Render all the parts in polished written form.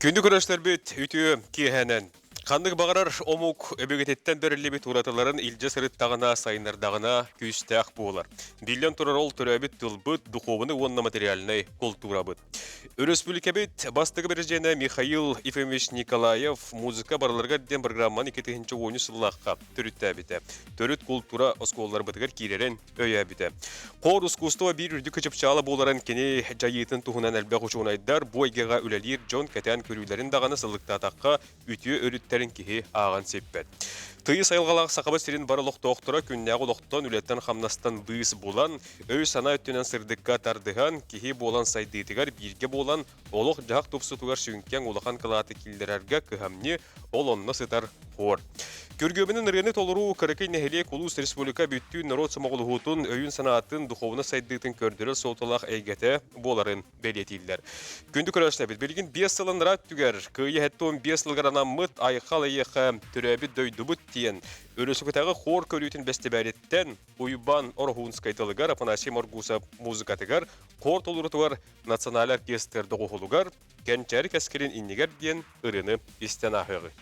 Күндү көрөөччүлэрбит, үтүө киэһэнэн! Ханнык баҕарар омук өбүгэтиттэн бэриллибит уратыларын илдьэ сырыттаҕына, сайыннардаҕына күүстээх буолар. Биллэн турар, ол төрөөбүт тылбыт, духуобунай уонна материальнай култуурабыт. Өрөспүүбүлүкэбит бастакы бэрэсидьиэнэ Михаил Ефимович Николаев «Музыка барыларыгар» диэн программаны 2010 сыллаахха төрүттээбитэ. Төрүт култуура оскуолаларбытыгар киирэрин өйөөбүтэ. Хор ускуустуба биир үрдүк чыпчаала буоларын кини дьайыытын туһунан элбэх учуонайдар бу эйгэҕэ үлэлиир дьон кэтээн көрүүлэрин даҕаны сылыктаатахха үтүө өрүттэрин киһи ааҕан сиппэт. Тыйыс айылҕалаах Сахабыт сирин бары олохтоохторо күннээҕи олохтон, үлэттэн-хамнастан быыс булан, өй-санаа өттүнэн сырдыкка тардыһан, киһи буолан сайдыытыгар бииргэ буолан, олох-дьаһах тупсутугар сүҥкэҥ улахан кылааты киллэрэргэ кыһамньы ол онно сытар хор. Күргүөмүнэн ырыаны толоруу Кыракый нэһилиэк улуус республика бүттүүн норуот сомоҕолоһуутун, өйүн-санаатын, духуобунай сайдыытын көрдөрөр суолталаах эйгэтэ буоларын бэлиэтииллэр. Күндү көрөөччүлэрбит, билигин 5 сыл анараа өттүгэр Кыайыы 75 сылыгар анаммыт Айхал эйиэхэ төрөөбүт дойдубут диэн Өрөсүкүтээҕи хор көрүүтүн бэстибээлиттэн Уйбан Ороһуунскай тылыгар Афанасий Моргусов музыкатыгар хор толоруутугар национальнай оркестр доҕуһулугар Кэнчээри кэскилин иннигэр диэн ырыаны истэн ааһыаҕы.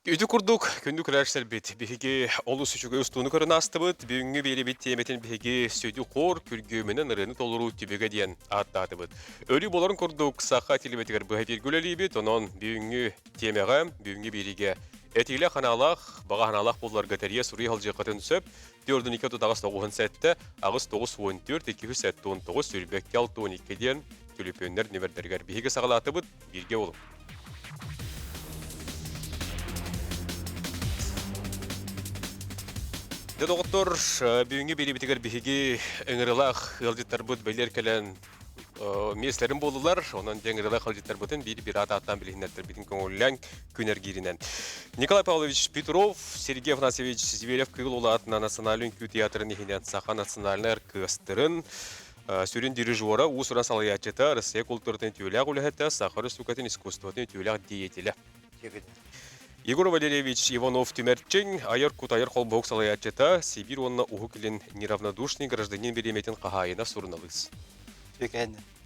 Ити курдук, күндү көрөөччүлэрбит, биһиги олус үчүгэй устууну көрөн аастыбыт. Бүгүҥҥү биэрэбит тиэмэтин биһиги сүдү хор күргүөмүнэн ырыаны толоруу түбүгэ диэн ааттаатыбыт. Өрүү буоларын курдук, саха телебэтигэр быһа эфиргэ үлэлиибит. Онон бүгүҥҥү тиэмэҕэ, бүгүҥҥү биэриигэ этиилээх ханаалаах, баҕа санаалаах буоларга тэрийэ суруйа сылдьыаххытын сөп. 4 2 38 9 8 94 279 22 62 диэн түлүпүөннэр нүмердэригэр биһиги саҕалаатыбыт. Бииргэ буолуҥ. Дьэ, доҕоттор, бүгүҥҥү биэриибитигэр биһиги ыҥырылаах ыалдьыттарбыт бэлиэр кэлэн. миэстэлэрин буоллулар. Онон дьэҥ ырыла халдьыттарбытын биир-биир аат ааттаан билиһиннэртэрбитин көҥүллээн күн эргииринэн. Николай Павлович Петров, Сергей Афанасьевич Зверев-Кыыл Улаатына Национальный үҥкүү театрын иһинэн Саха национальнай аркыастырын сүрүн дирижера, уус-уран салайааччыта, Россия култууратын үтүөлээх үлэһитэ, Саха Республикатын искусствотын үтүөлээх деятелэ. Егор Валерьевич Иванов-Түмэрчиҥ, айар кут-айар холбоһук салайааччыта, Сибиир уонна Уһук Илин неравнодушный гражданин бириэмэтин хаһаайына суруналыыс.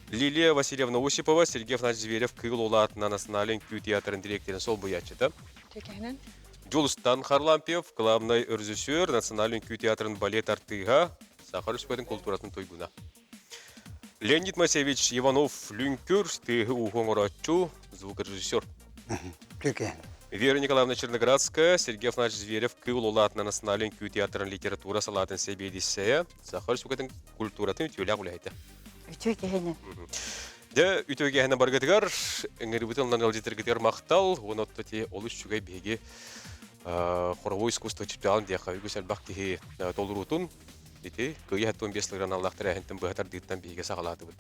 Лилия Васильевна Осипова, Сергей Афанасьевич Зверев Кыыл Улаатына национальный үҥкүү театрын дириэктэрин солбуйааччыта. Дьулустан Харлампьев, главный режиссер, национальный үҥкүү театрын балет артыыһа, Саха Республикатын култууратын туйгуна. Леонид Моисеевич Иванов Лүҥкүр, тыаһы ууһу оҥорооччу, звукорежиссер. Вера Николаевна Черноградская, Сергей Афанасьевич Зверев Кыыл Улаатына национальный үҥкүү театрын литература салаатын сэбиэдиссэйэ, Саха Республикатын культуратын үтүөлээх үлэһитэ. Үтүө киһини. Дьэ, үтүө киһини баргытыгар, ыҥырыбытын ылынан ыалдьытыргытыгар махтал, уон отто ти олус үчүгэй биһиги хоровой искусство чыпчаалын диэхэ үгүс элбэх киһи толоруутун ити кыайа 75 сылыгар аналлаах тэрээһинтэн быһа тардыыттан биһиги саҕалаатыбыт.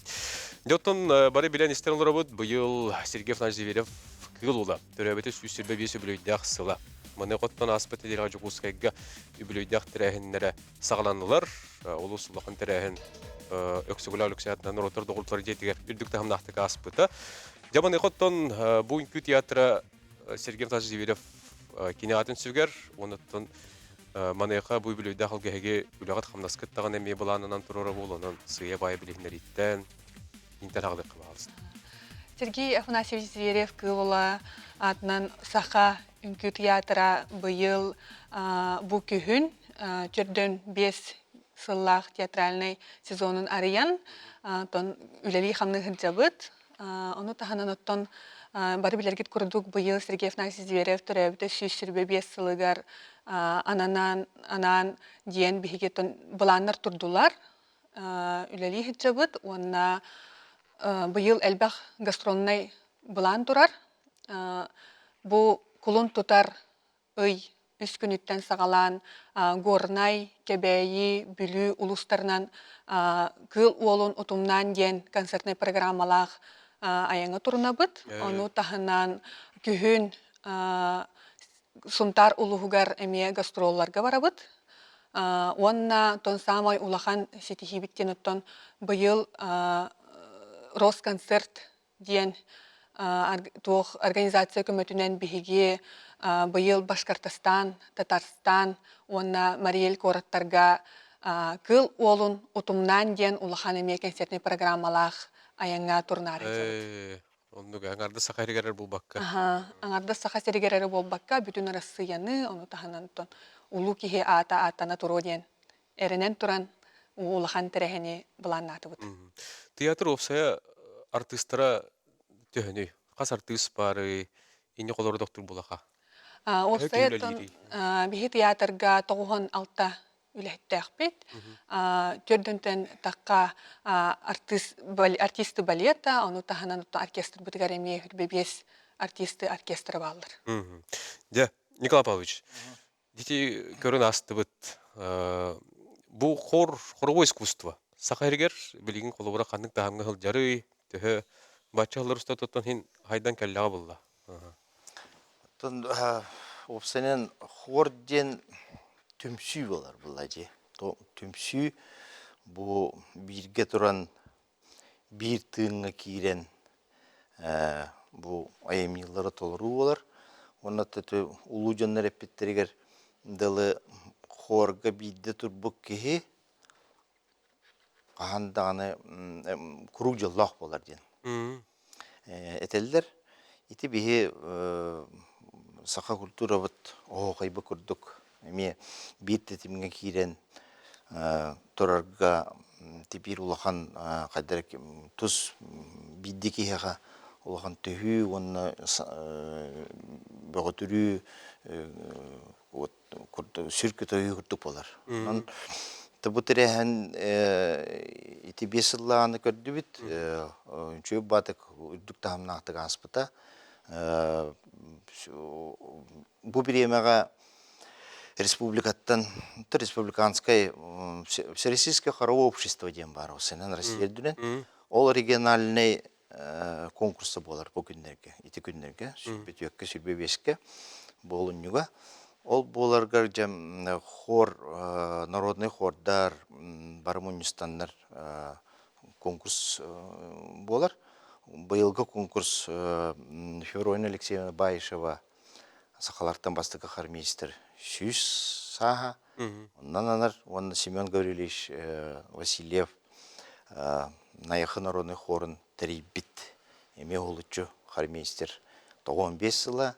Дьэ, оттон бары билэн истэн олоробут, быйыл Сергей Афанасьевич Зверев Кыыл Ула төрөөбүтэ 125 үбүлүөйдээх сыла. Маны оттон ааспыт нэдиэлэҕэ Дьокуускайга үбүлүөйдээх тэрээһиннэрэ саҕаланнылар. Олус улахан тэрээһин Өксөкүлээх Өлөксөй аатынан норуоттар доҕордуулар дьиэтигэр үрдүк таһымнаахтык ааспыта. Дьэ, маныаха оттон бу үҥкүү театра Сергей Афанасьевич Зверев кини аатын сүгэр, онуттан маныаха бу үбүлүөйдээх алгэһиги үлэҕит-хамнаскыт даҕаны эмиэ былаанынан туруора буолан, сыыйа-баайа билиһиннэрииттэн интэн аҕалыахха баҕаласын. Сергей Афанасьевич Зверев Кыылула аатынан Саха үҥкүү театра быйыл бу күһүн төрдөн биэс сыллаах театральнай сезонун арыйан, оттон үлэлии-хамныы сылдьабыт. Ону таһынан оттон бары билэргит курдук быйыл Сергей Афанасьевич Зверев төрөөбүтэ 125 сылыгар ананан анаан диэн биһиги былааннар турдулар. Үлэлии сылдьабыт уонна быйыл элбэх гастрольнай былаан турар. Бу кулун тутар ый үс күнүттэн саҕалаан Горнай, Кэбээйи, Бүлүү улуустарынан Кыыл Уолун утумнаан диэн концертнай программалаах айаҥҥа турунабыт. Ону таһынан күһүн Сунтаар улууһугар эмиэ гастролларга барабыт. Уонна оттон саамай улахан ситиһиибит диэн оттон быйыл Росконцерт диэн туох организация көмөтүнэн биһиги быйыл Башкортостан, Татарстан уонна Мариэль куораттарга Кыыл Уолун утумнаан диэн улахан эмиэ концертнай программалаах айаҥҥа турнаары сылдьабыт. Оннук аҥардас Саха сиригэр эрэ буолбакка. Аха, аҥардас Саха сиригэр эрэ буолбакка, бүтүн Арассыыйаны, ону таһынан улуу киһи аата ааттана туруо диэн эрэнэн туран улахан тэрээһини былааннаатыбыт. Театр уопсайа артыыстара төһөнүй? Хас артыыс баарый? Инньэ холоро доктор булаха. Уопсайа биһи театрга 96 үлэһиттээхпит. Төрдөнтөн тахха артист артисты балета, ону таһынан оркестрбытыгар эмиэ 25 артисты оркестра бааллар. Дьэ, Николай Павлович, Ити көрөн аастыбыт. Бу хор, хоровой искусство. Саха сиригэр билигин холобура ханнык таһымҥа сылдьарый, төһө бачча сыллар устатыттан иһин хайдан кэллэҕэ булла. Оттон уопсайынан хор диэн түмсүү буолар буолла дии. Түмсүү бу бииргэ туран биир тыыҥҥа киирэн бу айымньылары толоруу буолар. Уонна улуу дьоннор эппиттэригэр дылы хуорга биирдэ турбут киһи хаһан даҕаны куруук дьоллоох буолар диэн этэллэр. Ити биһи саха культурабыт оһуохайбыт курдук эмиэ биир тэтимҥэ киирэн турарга биир улахан хайдах тус биирдии киһиэхэ улахан төһүү уонна бөҕөтүрүү сүр көтөһүү курдук буолар. Онон бу тэрээһин ити биэс сыллааҕыны көрдүбүт. Үчүгэй баатык үрдүк таһымнаахтык ааспыта. Бу бириэмэҕэ республикаттан республиканскай всероссийское хоровое общество диэн баар ол сэнэн Россия үрдүнэн. Ол региональнай конкурса буолар бу күннэргэ, ити күннэргэ, 24-кэ, 25-кэ буолунньуга. Ол буоларгар дьэ хор, народный хордар бары мунньустаннар конкурс буолар. Быйылгы конкурс Февронья Алексеевна Баишева сахалартан бастакы хормейстер 100 сааһа. Онон анар уонна Семен Гаврильевич Васильев Найахы народный хорун тэрийбит эмиэ уһулуччу хормейстер 95 сыла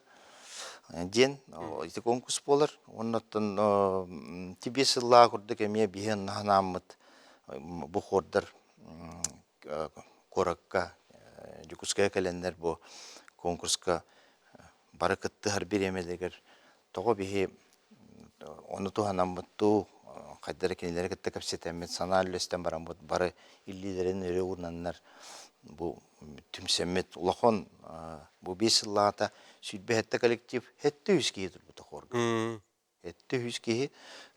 диэн ити конкурс буолар. Оннуттан ти 5 сыллаах курдук эмиэ биһи наһанааммыт бу хордар куоракка Дьокуускайга кэлэннэр бу конкурска бары кыттыһар бириэмэлэригэр тоҕо биһи ону туһанаммыт дуу, хайдах эрэ кинилэри кытта кэпсэтэммит, санаа үллэстэн бараммыт бары илиилэрин өрө уунаннар бу түмсэммит улахан бу 5 сыллаата 27 коллектив 700 киһи турбута хорга. 700 киһи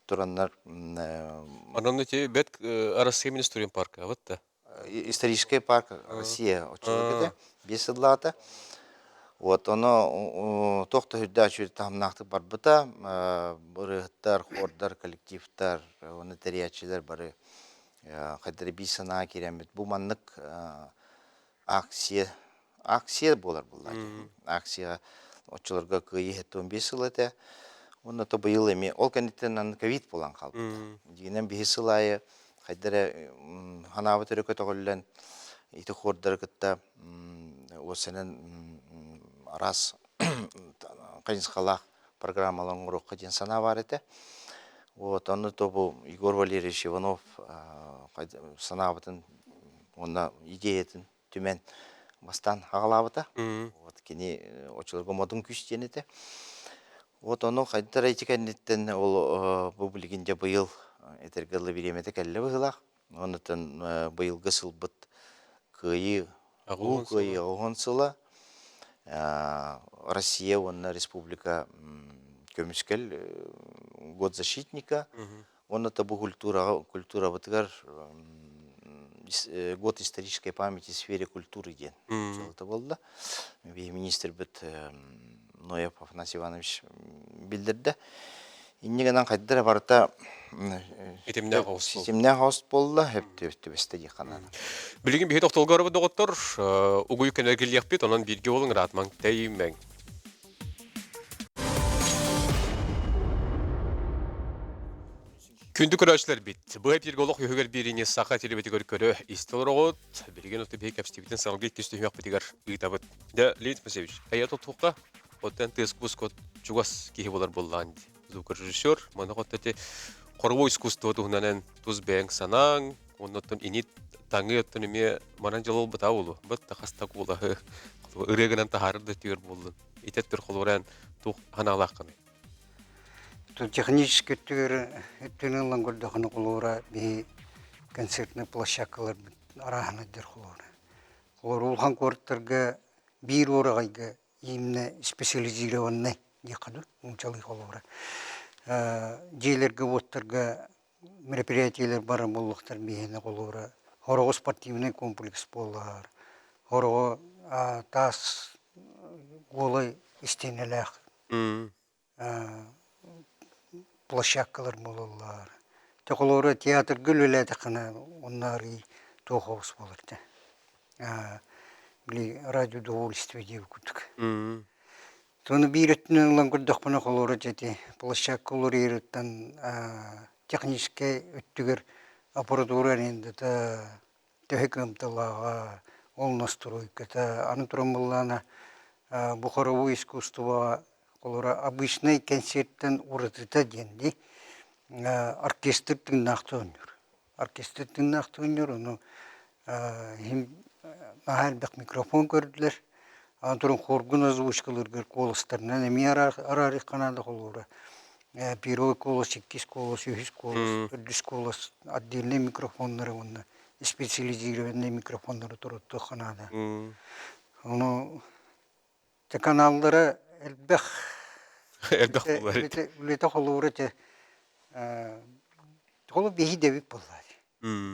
тураннар Онон ити бэт Россия министрин парка вот да. Исторический парк Россия оччолорго 5 сыллаата. Вот оно туох да үрдээх үчүгэй таһымнаахтык барбыта. Ырыаһыттар, хордар, коллективтар, уонна тэрийээччилэр бары хайдары биир санаа киирэммит. Бу маннык акция акция буолар буолла акция оччолорго кыайыы 75 сыл этэ. Уонна то быйыл эмиэ ол кэнниттэн аны ковид буолан хаалбыта. Дьиҥинэн биһи сыл аайы хайда эрэ ханаабыт өрө көтөҕүллэн ити хордары кытта уосанан араас хайысхалаах программалар оҥоруохха диэн санаа баар этэ. Вот ону то бу Егор Валерьевич Иванов санаабытын уонна идеятын түмэн бастаан аҕалаабыта. Вот кини оччолорго модун күүс диэн этэ. Вот ону хайдах ити кэнниттэн ол бу билигин дьэ быйыл этэргэ дылы бириэмэтэ кэллэ быһыылаах. Оннуттан быйылгы сылбыт Кыайыы Улуу Кыайыы 10 сыла Россия уонна республика көмүскэл год защитника уонна бу культураҕа культурабытыгар год исторической памяти в сфере культуры диэн дьыалата буолла. Биһи министрбит Ноев Афанасий Иванович биллэрдэ. Инньэ гынан хайдара барыта Итимнээх оҕус ситимнээх оҕус буолла, өптүбэстэ диэххэ наада. Билигин биһи тохтолго барбыт доҕоттор, угуйу кэнэргиллиэхпит, онон бииргэ буолуҥ, ыраатымаҥ, тэйимэҥ. Күндү көрөөччүлэрбит, бу эпиргэ олох үһүгэр биэриини саха телебитигэр көрө истэ олороҕут. Билигин оту биһи кэпсэтибитин салгыы иккис түһүөхпүтүгэр ыытабыт. Дэ, Леонид Васильевич, эйэ тутуохха, оттон тыас-кус чугас киһи болар буоллаан дии. Звукорежиссер, маны хотто ити хоровой искусство туһунан тус бэйэҥ санааҥ, оннуттан ини таҥыы оттон эмиэ манан дьыл быта улу. Быт хаста куулаһы ырыа гынан таһаарар да түөр буоллун. Итеттер холураан туох ханаалааххыный? Технически өттүгэр өттүнэн ылан көрдөхүнэ холуура биһи концертнай площадкаларбыт арааһынайдар холуура. Холуура улахан куораттарга биир уораҕайга именно специализированнай диэххэ дуу нууччалыы холуура. Дьиэлэргэ-уоттарга мероприятиелэр барар буоллахтар биһиэнэ холуура хороҕо спортивнай комплекс буоллар, хороҕо таас голай истиэнэлээх площадкалар буолаллар. Холобура театрга үлэлээтэххинэ онно арыый туох оҕус буолар этэ. Били радио удовольствие диэбит курдук. Ону биир өттүнэн ылан көрдөхпүнэ холобура дьэ ити площадка уларыйарыттан техническэй өттүгэр аппаратура арендата төһө кыамталааҕа, ол настройката, аны туран буоллаҕына бу хоровой искусствоҕа холобура обычнай кэнсиэртэн уратыта диэн дии оркестр тыыннаахтыы оонньуур. Оркестр тыыннаахтыы оонньуур, ону наһаа элбэх микрофон көрдүлэр. Аны туран хоргун озвучкалыыргар куоластарынан эмиэ араарыахха наада холобура первый голос, иккис голос, үһүс голос, төрдүс голос отдельный микрофоннары уонна специализированный микрофоннары туруттуохха наада. Ону каналлара элбэх элбэх буолар үлэтэ холуура те холу биһи дэбит буоллаа.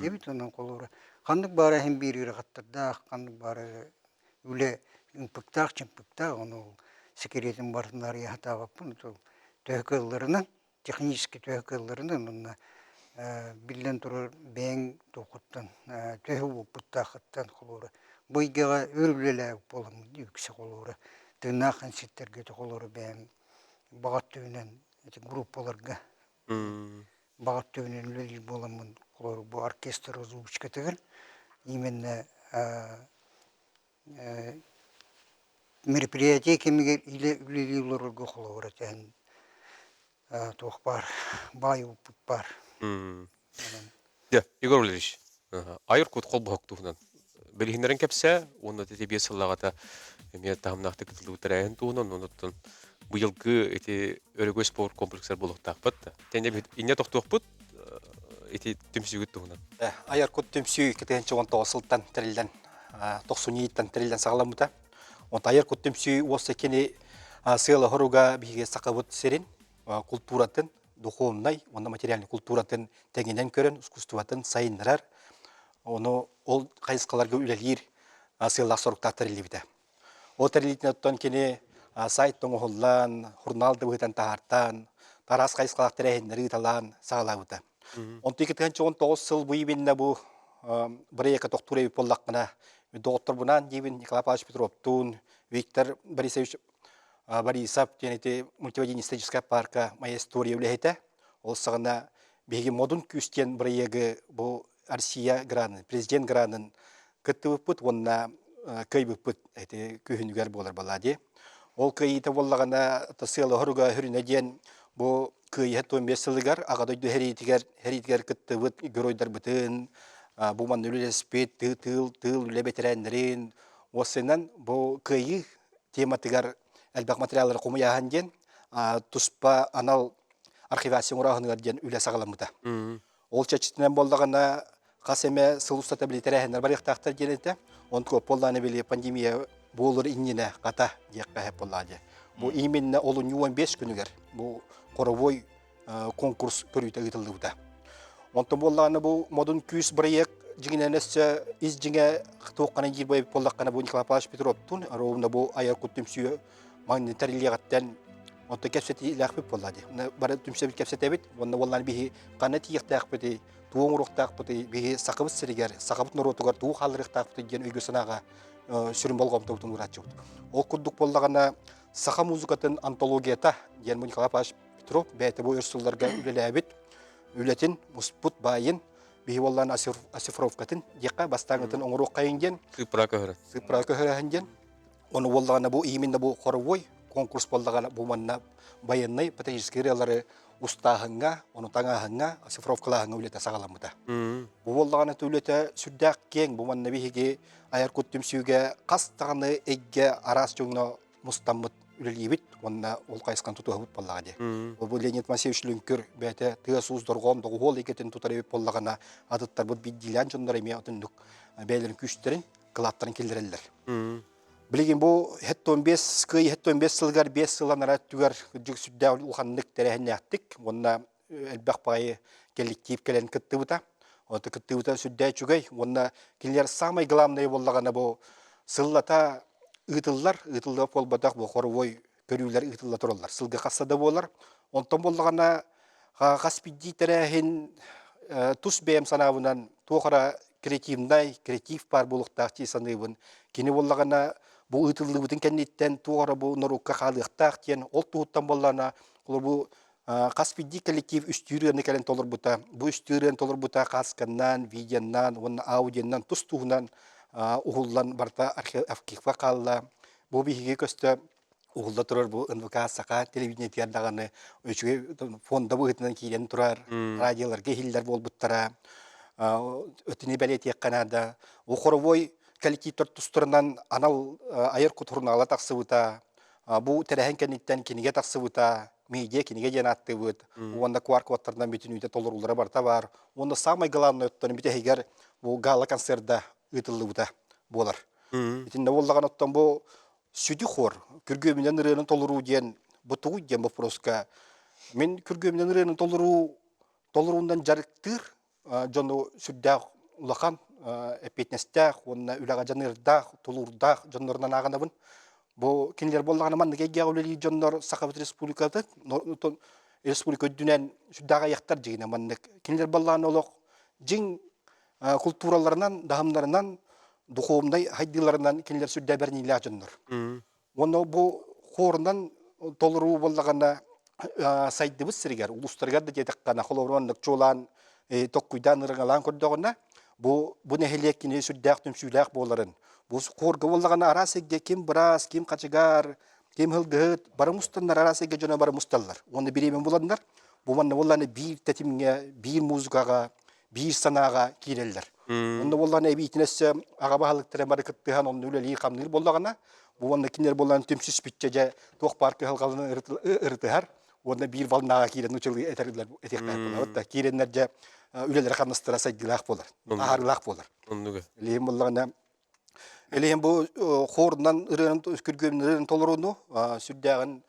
Дебит онон холуура. Ханнык баара иһин биир ыарахаттардаах, ханнык баара үлэ ымпыктаах-чымпыктаах, ону ол сэкириэтин барытын арыйа сатаабаппын. Төһө кыалларынан, технически төһө кыалларынан уонна биллэн турар бэйэҥ туоххуттан төһө уопуттааххыттан холобура бу эйгэҕэ өр үлэлээбит буоламмын үксэ холобура тыыннаах сирдэргэ холобура бэйэм баҕа өттүбүнэн ити группаларга баҕа өттүбүнэн үлэлиир буоламмын холобура бу оркестр озвучкатыгар именно мероприятие кэмигэр илэ үлэлии олорорго холобура тэһэн туох баар баай опыт баар. Дьэ, Егор Валерьевич, айыр кут холбоһук туһунан билиһиннэрин кэпсээ уонна ити биэс сыллааҕыта эмиэ таһымнаахтык ытыллыбыт тэрээһин туһунан онуттан быйылгы ити Өрөгөй спорт комплексар буолуохтаахпыт да. Тэнэ инньэ тохтуохпут ити түмсүүгүт туһунан. Айар кут түмсүү 2019 сылтан тэриллэн тохсунньуйуттан тэриллэн саҕаламмыта. Онтон айар кут түмсүү уоса кини сыала хоруга биһиги сахабыт сирин култууратын, духовнай уонна материальнай култууратын тэҥинэн көрөн искусствотын сайыннарар, ону ол хайысхаларга үлэлиир сыаллаах соруктаах тэриллибитэ. Ол тэриллиитин оттон кини сайт оҥоһуллан, журнал да быһыытан таһаартаан, араас хайысхалаах тэрээһиннэри ыыталаан саҕалаабыта. Онтон 2019 сыл бу именно бу бырайыакка тохтуур эбит буоллахпына, доҕотторбунаан диибин Николай Павлович Петровтуун, Виктор Борисович Борисов диэн ити мультиводинистическай парка моя история үлэһитэ. Ол саҕана биһиги Модун күүс диэн бырайыагы бу Россия гранын, президент гранын кыттыбыппыт уонна кыайбыппыт ити күһүнүгэр буолар балаа дии. Ол кыайыыта буоллаҕына сыала-соруга хүрүнэ диэн бу кыайыһа 15 сылыгар Аҕа дойду сэриитигэр сэриитигэр кыттыбыт геройдарбытын, бу манна үлэлэспит тыыл тыыл тыыл үлэ бэтэрээннэрин уоссайынан бу кыайыы тематыгар элбэх материаллары хомуйааһын диэн туспа анал архивация оҥорооһунугар диэн үлэ саҕаламмыта. Ол чэрчитинэн буоллаҕына, хас эмэ сыл устата били тэрээһиннэр барыахтаахтар диэн этэ. Онтук буоллаҕына били пандемия буолар иннинэ хата диэххэ сөп буоллаҕа дии. Бу именно олунньу 15 күнүгэр бу хоровой конкурс көрүүтэ ыытыллыбыта. Онтон буоллаҕына бу модун күүс бырайыак дьиҥинэн өссө ис дьиҥэ туоххана диир буоллаххына бу Николай Павлович Петровтуун ровно бу айар кут түмсүү маҥнай тэриллиэҕиттэн онтон кэпсэтиилээхпит буолла дии. Бары түмсэбит кэпсэтэбит уонна уоллаан биһи ханна тиийиэхтээхпитий, тугу оҥоруохтаахпытый, биһи сахабыт сиригэр, сахабыт норуотугар тугу хаалларыахтаахпытый диэн өйгө санааҕа сүрүн болҕомтобутун уурааччыбыт. Ол курдук буоллаҕына саха музыкатын антологията диэн бу Николай Павлович Петров бэйэтэ бу өр сылларга үлэлээбит үлэтин, муспут баайын биһи буоллаан оцифровкатын диэххэ бастааҥҥытын оҥоруоххайын диэн сыыппара көһөрөн сыыппара көһөрөһүн диэн Ону буоллаҕына бу именно бу хоровой конкурс буоллаҕына бу манна военнай патриотическай ырыалары устааһыҥҥа, ону таҥааһыҥҥа, оцифровкалааһыҥҥа үлэтэ саҕаламмыта. Бу буоллаҕына үлэтэ сүрдээх киэҥ. Бу манна биһиги айар кут түмсүүгэ хас даҕаны эйгэ араас дьоҥно мустаммыт үлэлиибит уонна ол хайысханы тутуһабыт буоллаҕа дии. Ол бу Леонид Моисеевич Лүҥкүр бэйэтэ тыас-уус дорҕоон доҕуһуол эйгэтин тутар эбит буоллаҕына атыттарбыт биирдиилээн дьоннор эмиэ отуннук бэйэлэрин күүстэрин кылааттарын киллэрэллэр. Билигин бу 75 кыайыы 75 сылыгар 5 сыл анараа өттүгэр кырдьык сүрдээх улаханнык тэрээһиннээхтик уонна элбэх баҕайы коллектив кэлэн кыттыбыта. Онто кыттыбыта сүрдээх үчүгэй уонна кинилэр самай главное буоллаҕына бу сыллата ыытыллар, ыытыллыах буолбатах бу хоровой көрүүлэр ыытылла тураллар. Сылга хасса да буолар. Онтон буоллаҕына хас биирдии тэрээһин тус бэйэм санаабынан туох эрэ креативнай, креатив баар буолуохтаах дии саныыбын. Кини буоллаҕына бу ыытыллыбытын кэнниттэн туох эрэ бу норуокка хаалыахтаах диэн ол туһуттан буоллаҕына бу хас биирдии коллектив үстүү ырыаны кэлэн толорбута. Бу үстүү ырыаны толорбута хасканнан, видеоннан уонна аудионнан тус-туһунан уһуллан барыта архивка хаалла. Бу биһиги көстө уһулла турар бу НВК Саха телевидениетигэр даҕаны үчүгэй фонда быһыытынан киирэн турар, радиоларга иһиллэр буолбуттара. Өтүнү бэлиэтиэххэ наада. Бу хоровой коллективтар тустарынан анал айар кут сурунаала тахсыбыта. Бу тэрээһин кэнниттэн кинигэ тахсыбыта, медиа кинигэ диэн ааттыыбыт. Уонна QR-кодтарынан бүтүнүүтэ толоруулара барыта баар. Уонна самай главное оттон бүтэһигэр бу гала-концерда ыытыллыбыта буолар. Итиннэ буоллаҕына оттон бу сүдү хор күргүөмүнэн ырыаны толоруу диэн бу тугуй диэн боппуруоска мин күргүөмүнэн ырыаны толоруу толоруунан дьарыктыыр дьону сүрдээх улахан эппиэтинэстээх уонна үлэҕэ дьаныардаах, тулуурдаах дьоннорунан ааҕынабын. Бу кинилэр буоллаҕына маннык эйгэҕэ үлэлиир дьоннор Сахабыт Республикатын, республика үрдүнэн сүрдээх айахтар дьиҥинэ маннык. Кинилэр буоллаҕына олох дьиҥ култуураларынан, даһамнарынан, духовнай хайдыыларынан кинилэр сүрдээх бэриниилээх дьоннор. Уонна бу хуорунан толоруу буоллаҕына сайдыбыт сиригэр, улуустарыгар да диэтэххинэ, холобур маннык чуолаан токкуйдаан ырыҥалаан көрдөҕүнэ, бу бу нэһилиэк кини сүрдээх түмсүүлээх буоларын, бу хуорга буоллаҕына араас сиргэ ким быраас, ким хачыгаар, ким һылгыһыт, бары мустаннар, араас сиргэ дьоно бары мусталлар. Уонна бириэмэ буланнар, бу манна буоллаҕына биир тэтимҥэ, биир музыкаҕа, биир санааҕа киирэллэр. Онно буоллаҕына эбиитин өссө аҕа баһылыктара бары кыттыһан онно үлэлиир-хамныыр буоллаҕына, бу уонна кинилэр буолан түмсүспүччэ дьэ туох баар кыһалҕаларын ырытыһар уонна биир волнаҕа киирэн нуучалыы этэрилэр этиэхтээх буолабыт да киирэннэр дьэ үлэлэрэ хамнастара сайдыылаах буолар, таһаарыылаах буолар. Оннуга. Илиһин буоллаҕына Илиһин бу хорунан ырыанын күргүөмүн ырыанын толорууну сүрдээҕин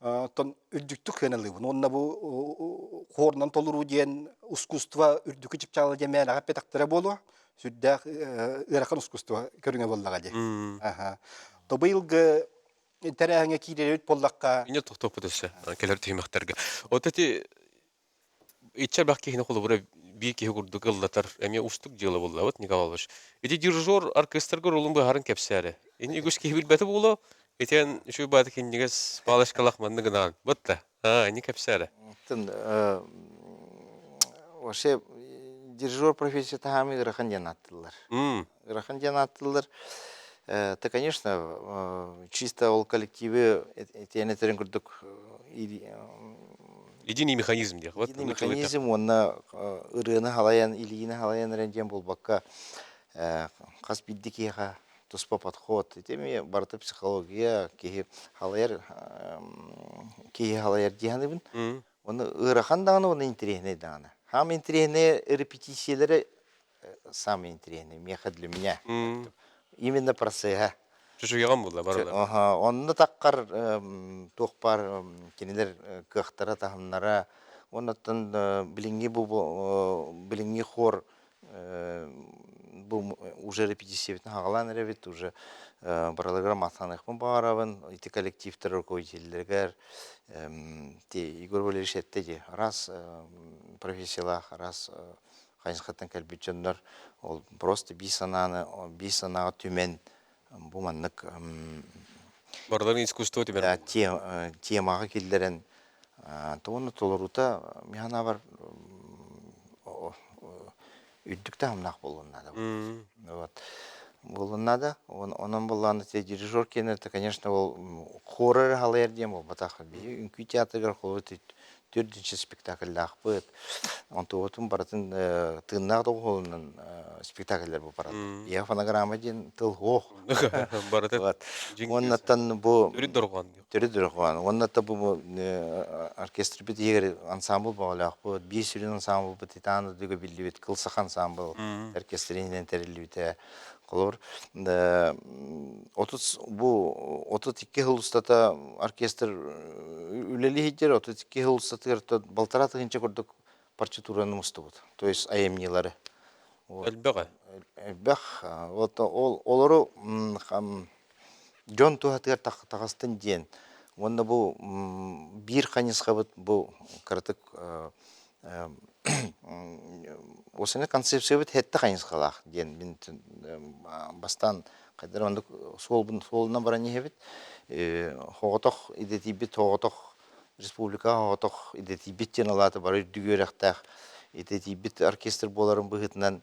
оттон үрдүктүк сыаналыыбын. Уонна бу хуорунан толоруу диэн искусство үрдүкү чыпчаала диэн мээнэҕэ эппэтэхтэрэ буолуо. Сүрдээх ыарахан искусство көрүҥэ буоллаҕа дии. Аха. То быйылгы тэрээһиҥҥэ киирэрбит буоллахха Инньэ тохтуохпут өссө кэлэр түһүмэхтэргэ. Вот эти Иччэ элбэх киһини холобура биир киһи курдук ыллатар эмиэ уустук дьыала буоллабыт, Николай Павлович. Ити дирижер оркестрга ролун быһааран кэпсээри. Ини үгүс киһи билбэтэ буолуо. Итиэн үчүгэй бааты кинигэс палочкалах маннык гынаан. Бытта. Аа, ини кэпсээри. Оттон вообще дирижер профессията хаамыы ыарахан диэн ааттыыллар. Ыарахан диэн ааттыыллар. Это, конечно, чисто ол коллективы этиэн этэрин курдук Единый механизм диэх. Единый механизм уонна ырыаны халайан, илиини халайан эрэн диэн буолбакка хас биирдии киһиэхэ туспа подход. Ити эмиэ барыта психология, киһи халайар киһи халайар дии саныыбын. Уонна ыарахан даҕаны уонна интэриэһинэй даҕаны. Хаам интэриэһинэй репетициялары самый интэриэһинэй миэхэ для меня. Именно процеһа. Чучуйаҕын булла барылар. Онно таххар туох баар кинилэр кыахтара таһымнара оннуттан билиҥҥи бу билиҥҥи хор бу уже репетициябытын хаҕалаан эрэбит уже барыларыгар махтаныахпын баҕарабын ити коллективтар руководителлэригэр Егор Валерьевич эттэ дии араас профессиялаах араас хайысхаттан кэлбит дьоннор ол просто биир санааны биир санааҕа түмэн бу маннык Барыларын искусство түмэр темаҕа киллэрэн уонна толоруута мин санаабар үрдүк таһымнаах буолуон наада. Вот. Буолуон наада. Онон буоллаҕына дирижер киэнэ это, конечно, ол хоры эрэ халайар диэн буолбатах. Биһиги үҥкүү театрыгар холобур төрдүнчэ спектакльдаахпыт. Онтубутун барытын тыыннаах доҕуһуолунан спектакльлэр бу бараллар. Ийэ фонограмма диэн тыл суох. Барыта Уоннаттан бу төрүт дорҕоон. Төрүт дорҕоон. Уоннаттан бу оркестрбит иһигэр ансамбл бөҕөлөөхпүт. Биир сүрүн ансамблбыт Титан дойдуга биллибит Кыл Саха ансамбл оркестринэн тэриллибитэ. Холобур, 30 бу 32 жыл устата оркестр үлэлиһитер 32 жыл устатыгар балтараа тыһыынча курдук партитураны мустубут. То есть айымньылары. Элбэҕэ. Элбэх. Вот ол олору дьон туһатыгар таҕыстын диэн. Уонна бу биир хайысхабыт бу кыратык Осыны концепциябыт хэттэ хайысхалаах диэн мин бастаан хайдах оннук суолбун суолунан баран иһэбит. Хоҕотох идэтийбит хоҕотох республикаҕа хоҕотох идэтийбит диэн алаата бары үрдүк үөрэхтээх идэтийбит оркестр буоларын быһыытынан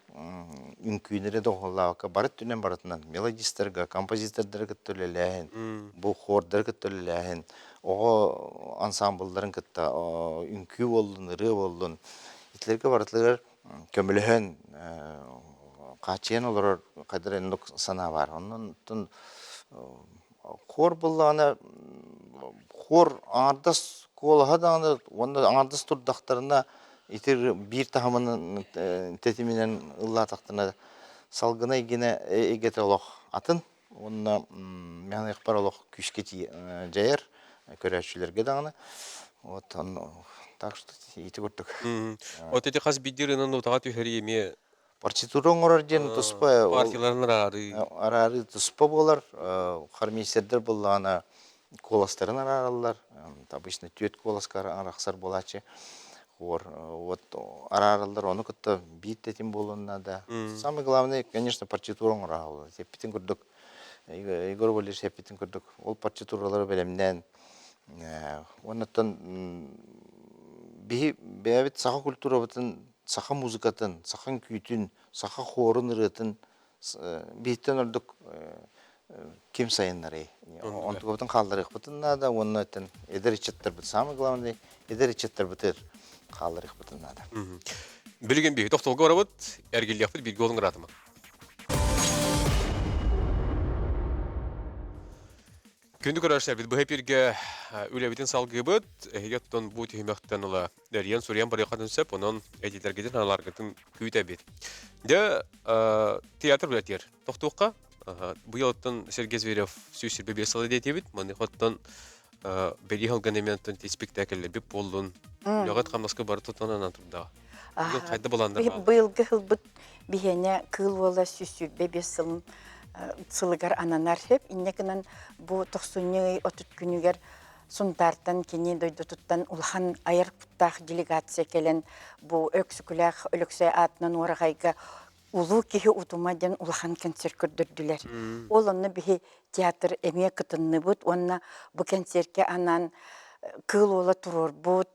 үҥкүүнү эрэ доҕуһуоллаабакка бары өттүнэн барытынан мелодистарга, композитордары кытта үлэлээһин, бу хордары кытта үлэлээһин, оҕо ансаамбылларын кытта үҥкүү буоллун, ырыа буоллун, итилэргэ барытыгар көмөлөһөн хааччыйан олорор хайдах эрэ оннук санаа баар. Онон хор буоллаҕына хор аҥардас куолаһа даҕаны уонна аҥардас турдахтарына ити биир таһымын тэтиминэн ыллаатахтарына салгына эйгэнэ эйгэтэ олох атын. Уонна мин ыйыахпар олох күүскэ дьайар көрөөччүлэргэ даҕаны. Вот так что ити курдук. Вот эти хас биирдии ырыанан нотаҕа түһэрии эмиэ. Партитура оҥорор диэн туспа партияларын араарыы. Араарыы туспа буолар. Хормейстердэр буоллаҕына куоластарын араараллар. Обычно түөрт куоласка арахсар буолааччы. Хор вот араараллар, ону кытта биир тэтим буолуон наада. Самое главное, конечно, партитура оҥорор. Эппитин курдук, Егор Валерьевич эппитин курдук, ол партитуралары бэлэмнээн Уоннаттан биһи бэйэбит саха культурабытын, саха музыкатын, саха үҥкүүтүн, саха хуорун ырыатын биһиттэн ордук ким сайыннарый? Онтукабытын хаалларыахпытын наада уонна оттон эдэр ыччаттарбыт самое главное эдэр ыччаттарбытыгар хаалларыахпытын наада. Билигин биһи тохтолго барабыт, эргиллиэхпит бииргэ олуҥ ыраатыма. Күндү көрөөччүлэрбит быһа эпиргэ үлэбитин салгыыбыт. Эһиги оттон бу түһүмэхтэн ыла эрийэн суруйан барыаххытын сөп, онон этиилэргитин аналаргытын күүтэбит. Дьэ, театр үлэтигэр тохтуохха. Быйыл оттон Сергей Зверев 125 сыла диэтибит. Маныха оттон бэлиэ сылган эмиэ оттон спектакльлэрбит буоллун. Үлэҕит хамнаска бары тутан анан турдаҕа. Хайда балааннар Быйылгы сылбыт биһиэнэ Кыыл Уола 125 сылын сылыгар ананар сөп. Инньэ гынан бу тохсунньу ый 30 күнүгэр Сунтаартан кини дойдутуттан улахан айар куттаах делегация кэлэн бу Өксөкүлээх Өлөксөй аатынан уораҕайга Улуу киһи утума диэн улахан концерт көрдөрдүлэр. Ол онно биһи театр эмиэ кытынныбыт уонна бу концертке анаан Кыыл Уола туруорбут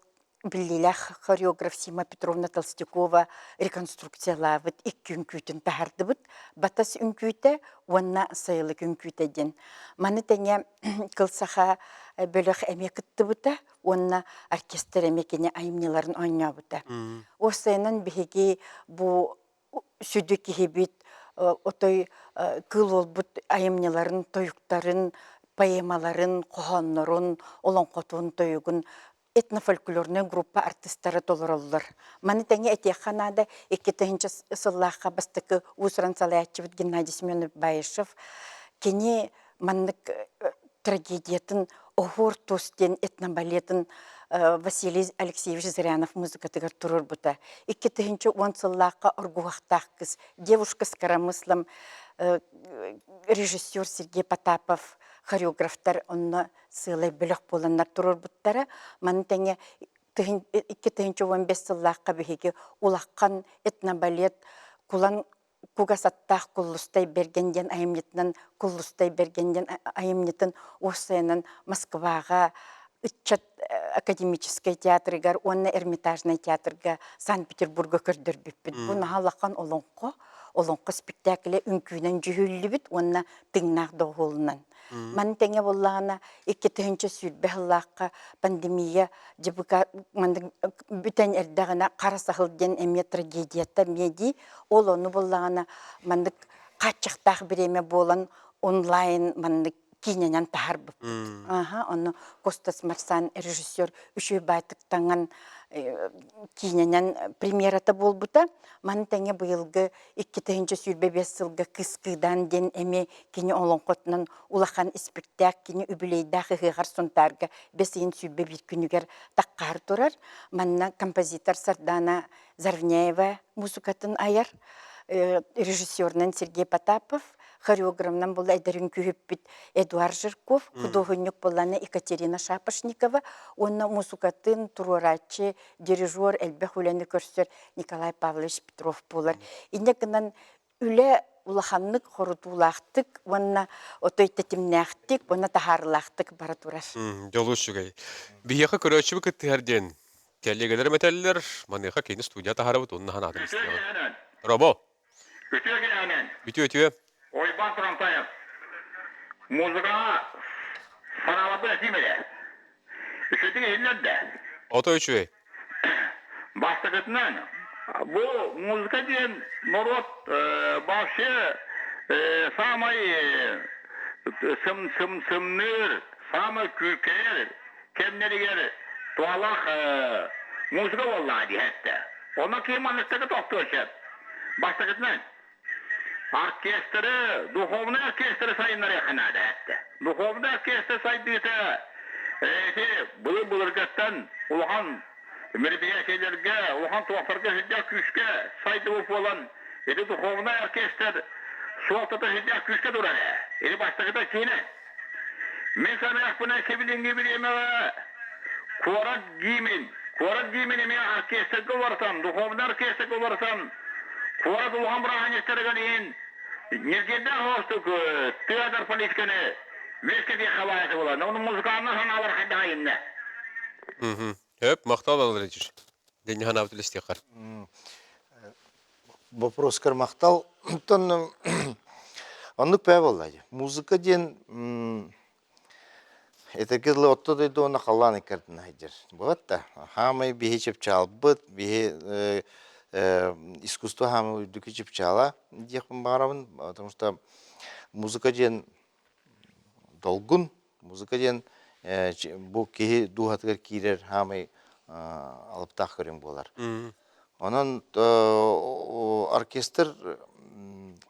биллиилээх хореограф Сима Петровна Толстякова реконструкциялаабыт икки үҥкүүтүн таһаардыбыт. Батас үҥкүүтэ уонна Сайылык үҥкүүтэ диэн. Маны тэҥэ Кыл Саха бөлөх эмиэ кыттыбыта уонна оркестр эмиэ кини айымньыларын оонньообута. Уопсайынан биһиги бу сүдү киһибит отой кыыл уолбут айымньыларын, тойуктарын, поэмаларын, хоһооннорун, олоҥхотун, тойугун этнофольклорнай группа артыыстара толороллор. Маны тэҥэ этиэххэ наада, 2000 сыллаахха бастакы уус-уран салайааччыбыт Геннадий Семенович Баишев кини маннык трагедиятын «Оһуор туос» диэн этнобалетын Василий Алексеевич Зырянов музыкатыгар туруорбута. 2010 сыллаахха «Оргуһахтаах кыс» «Девушка с коромыслом» режиссер Сергей Потапов хореографтар онно сыалай бөлөх буоланнар туруорбуттара. Маны тэҥэ 2015 сыллаахха биһиги улахан этнобалет Кулан кугас аттаах Куллустай Бэргэн диэн айымньытынан Куллустай Бэргэн диэн айымньытын уопсайынан Москваҕа ыччат академическай театрыгар уонна Эрмитажнай театрга Санкт-Петербурга көрдөрбүппүт. Бу наһаа улахан олоҥхо, олоҥхо спектаклэ үҥкүүнэн дьүһүллүбүт уонна тыҥнаах доҕуһуолунан. Маны тэҥэ буоллаҕына, 2020 сыллаахха пандемия дьыбыка маннык бүтэн эрдэҕинэ хара саһыл диэн эмиэ трагедията эмиэ дии. Ол ону буоллаҕына маннык хааччахтаах бириэмэ буолан онлайн маннык киинэнэн таһаарбыппыт. Аха, ону Костас Марсан режиссер үчүгэй баайтык таҥан киинэнэн премьерата буолбута. Маны тэҥэ быйылгы 2025 сылга Кыс Кыыдаан диэн эмиэ кини олоҥхотунан улахан испиктээк кини үбүлүөйдээх ыһыаҕар Сунтаарга бэс ыйын 21 күнүгэр таххаһар турар. Манна композитор Сардаана Зарвняева музыкатын айар, режиссерунан Сергей Потапов, хореографынан була эдэр үҥкүүһүппүт Эдуард Жирков, худуоһунньук буоллаана Екатерина Шапошникова уонна муусукатын туруорааччы, дирижер элбэх үлэни көрсөр Николай Павлович Петров буолар. Инньэ гынан үлэ улаханнык, хорутуулаахтык уонна отой тэтимнээхтик уонна таһаарыылаахтык бара турар. Дьолу үчүгэй. Биһиэхэ көрөөччүбү кыттыһар диэн кэллиэгэлэрим этэллэр, маныаха кини студия таһаарабыт уонна санаатын истиэҕин. Робо! Үтүө киэһэнэн! Үтүө үтүө! Уйбаан Турантаев. Музыкаҕа санааларбын этиим эрэ. Үчүгэйдик иһиллэр да? Ото үчүгэй. Бастакытынан, бу музыка диэн норуот вообще саамай сым-сым-сымныыр, саамай күүркэйэр кэмнэригэр туһалаах музыка буоллаҕа дии эттэ. Онно киһи манныктарга тохтуон сөп. Бастакытынан, оркестры, духовнай оркестры сайыннарыахха наада эттэ. Духовнай оркестр сайдыыта ити былыр-былыргаттан улахан мероприятиелэргэ, улахан туохтарга сылдьар күүскэ сайдыбыт буолан. Ити духовнай оркестр суолтата сүрдээх күүскэ турар ээ. Ити бастакыта киинэ. Мин санаахпына сибилиҥҥи бириэмэҕэ куорат гимн, куорат гимн эмиэ оркестрга уларытан, духовнай оркестрга уларытан, куорат улахан бырааһынньыктарыгар иһин ньиргиэрдээх оҕустук тыатар политиканы үөскэтиэххэ баайата буолар. Ону музыкальнай санаалар хайдах айынна? Хөп, махтал Валерьевич. Дэнни ханаабыт үлэстиэххэр. Вопроскар махтал. Оттон оннук бээ буолла дии. Музыка диэн этэргэ дылы отто дойду уонна халлаан иккардына сылдьар. Буолат да, хаамай биһи чыпчаалбыт, биһи искусство хаамай үрдүкү чыпчаала диэхпин баҕарабын. Потому что музыка диэн долгун, музыка диэн бу киһи дууһатыгар киирэр хаамай алыптаах көрүҥ буолар. Онон оркестр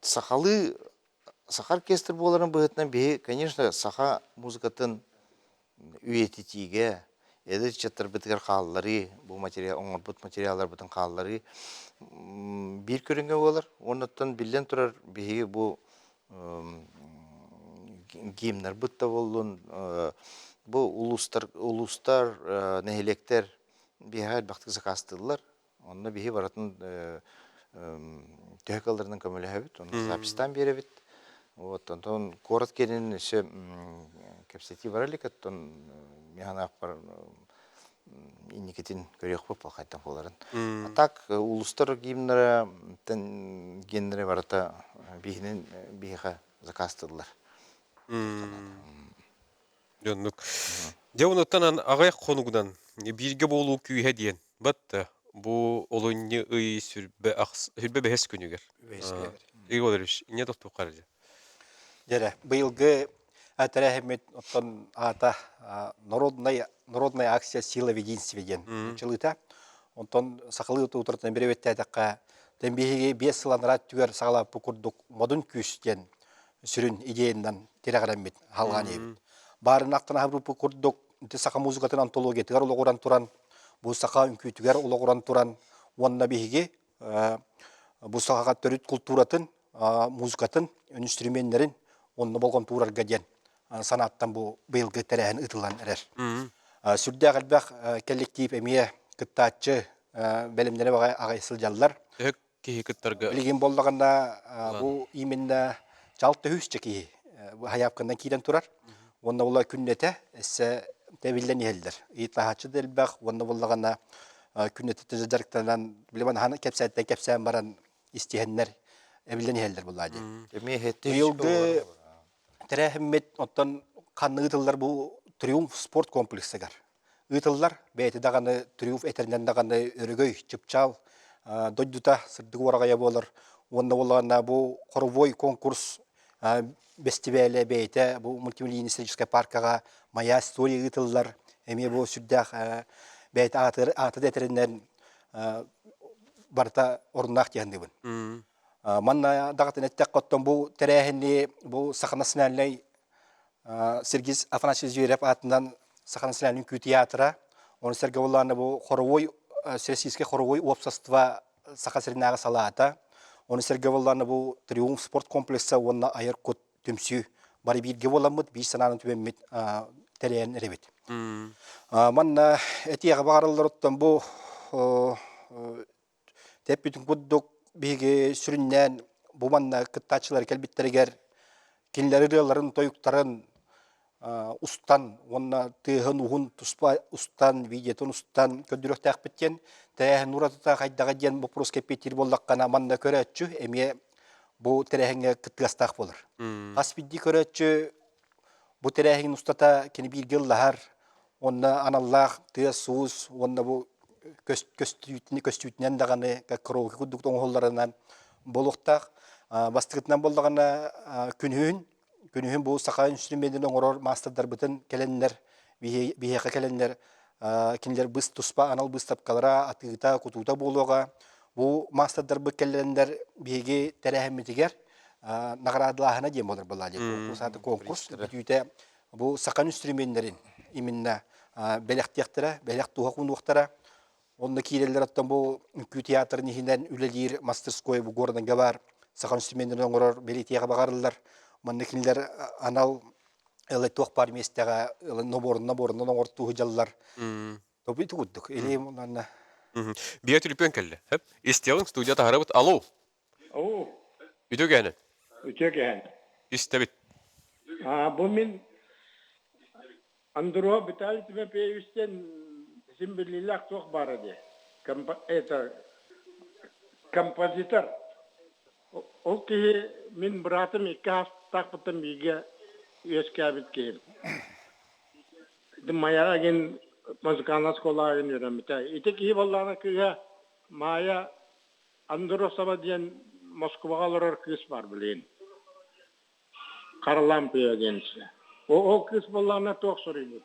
сахалыы саха оркестр буоларын быһыытынан биһи, конечно, саха музыкатын үйэтитиигэ, эдэр ыччаттарбытыгар хаалларыы, бу материал оҥорбут материалларбытын хаалларыы биир көрүҥэ буолар. Уоннаттан биллэн турар биһиги бу гимнарбыт да буоллун, бу улуустар, улуустар, нэһилиэктэр биһиэхэ элбэхтик заказтыыллар. Онно биһи барытын төһө кыалларынан көмөлөһөбүт, онно записьтаан биэрэбит. Вот, онтон куорат киэнин өссө кэпсэтии бара илик, оттон мин санаахпар инникитин көрүөхпүт хайдах буоларын. А так улуустар гимнара гимнэрэ барыта биһинин биһиэхэ заказтыыллар. Дьоннук. Дьэ онуттан аҕыйах хонугунан бииргэ буолуу күүһэ диэн батта бу олунньу ый сүрбэ ахс сүрбэ бэһис күнүгэр. Игорь Валерьевич, не тохтуохха эрэ. Дьэрэ, быйылгы тэрээһиммит оттон аата народная народная акция «Сила в единстве» диэн чылыыта. Онтон сахалыы утарытынан бирэбиттээтэххэ, тэн биһиги биэс сыл анараа өттүгэр саҕалааппыт курдук модун күүс диэн сүрүн идеянан тирэҕирэммит халҕаан иһэбит. Баарын ахтан аһабыппыт курдук ити саха музыкатын антологиятыгар олоҕуран туран, бу саха үҥкүүтүгэр олоҕуран туран уонна биһиги бу сахаҕа төрүт култууратын, музыкатын, үнүстүрүмүөннэрин онно болҕомто уурарга диэн санааттан бу быйылгы тэрээһин ыытыллан эрэр. Сүрдээх элбэх коллектив эмиэ кыттааччы бэлэмнэрэ аҕай сылдьаллар. Киһи кыттарга Билигин буоллаҕына бу именно чалт төһүүсчэ киһи хайаапканан киирэн турар. Уонна була күннэтэ эссе тэбиллэн иһэллэр. Ыйытаһааччы да элбэх уонна буоллаҕына күннэтэ дьарыктанан билимэн аһан кэпсээттэн кэпсээн баран истиһэннэр эбиллэн иһэллэр буоллаа дии. Быйылгы тэрээһиммит оттон ханна ыытыллар бу Триумф спорт комплексыгар ыытыллар. Бэйэтэ даҕаны Триумф этэринэн даҕаны өрөгөй, чыпчаал дойдута сырдык уораҕайа буолар. Уонна буоллаҕына бу хоровой конкурс бэстибээлэ бэйэтэ бу мультимедийный историческай паркаҕа «Моя история» ыытыллар. Эмиэ бу сүрдээх бэйэтэ ааты да этэринэн барыта оруннаах дии саныыбын. Манна даҕатан эттэххэ, оттон бу тэрээһини бу Саха национальнай Сергей Афанасьевич Зверев аатынан Саха национальнай үҥкүү театра, ону сэргэ буоллаҕына бу хоровой Всероссийскай хоровой уопсастыба Саха сиринээҕи салаата, ону сэргэ буоллаҕына бу Триумф спорт комплекса уонна Айар кут түмсүү бары бииргэ буоламмыт, биир санааны түбэммит тэрийэн эрэбит. Манна этиэҕи баҕараллар оттон бу Тэппитин курдук биһиги сүрүннээн бу манна кыттааччылар кэлбиттэригэр кинилэр ырыаларын, тойуктарын устан уонна тыаһын уһун туспа устан, видеотун устан көрдөрүөхтээхпит диэн тэрээһин уратыта хайдаҕа диэн боппуруоска эппиэттиир буоллаххына манна көрөөччү эмиэ бу тэрээһиҥҥэ кыттыгастаах буолар. Хас биирдии көрөөччү бу тэрээһин устата кини бииргэ ыллаһар, Онно аналлаах тыас-уус уонна бу көстүүтүнэн даҕаны караоке курдук оҥоһулларынан буолуохтаах. Бастакытынан буоллаҕына күнүһүн күнүһүн бу саха инструменын оҥорор маастардарбытын кэлэннэр биһиэхэ кэлэннэр кинилэр быс туспа анал быыстапкалара атыыта кутуута буолуоҕа. Бу маастардарбыт кэлэннэр биһиги тэрээһиммитигэр наҕараадалааһына диэн буолар буоллаа дии конкурс аата конкурс бүтүүтэ Бу саха инструменнэрин именно бэлэхтиэхтэрэ, бэлэх туһах уунуохтара. Онно киирэллэр оттон бу үҥкүү театрын иһинэн үлэлиир мастерской бу Горнайга баар саха инструменнарын оҥорор бэлиэтиэҕэ баҕарыллар. Манна кинилэр анал ылы туох баар миэстэҕэ нобуорун нобуорунан оҥортуу сылдьаллар. Тобу ити курдук. Или манна Биэ түлүпүөн кэллэ. Истиэҕиҥ студия таһарабыт. Алло. Оо, Үтүө кэһэнэ. үтүө кэһэн. Истэбит. А, бу мин Андро Виталий Тимофеевичтэн син биллиилээх туох баара дии. Это композитор. Ол киһи мин быраатым икки аастаахпыттан бииргэ үөскээбит киһим. Майаҕа игин музыкальнай оскуолаҕа игин үөрэммитэ. Ити киһи буоллаҕына кыыһа Майя Андросова диэн Москваҕа олорор кыыс баар билигин. Харлампия диэн Ол кыыс буоллаҕына туох суруйбут?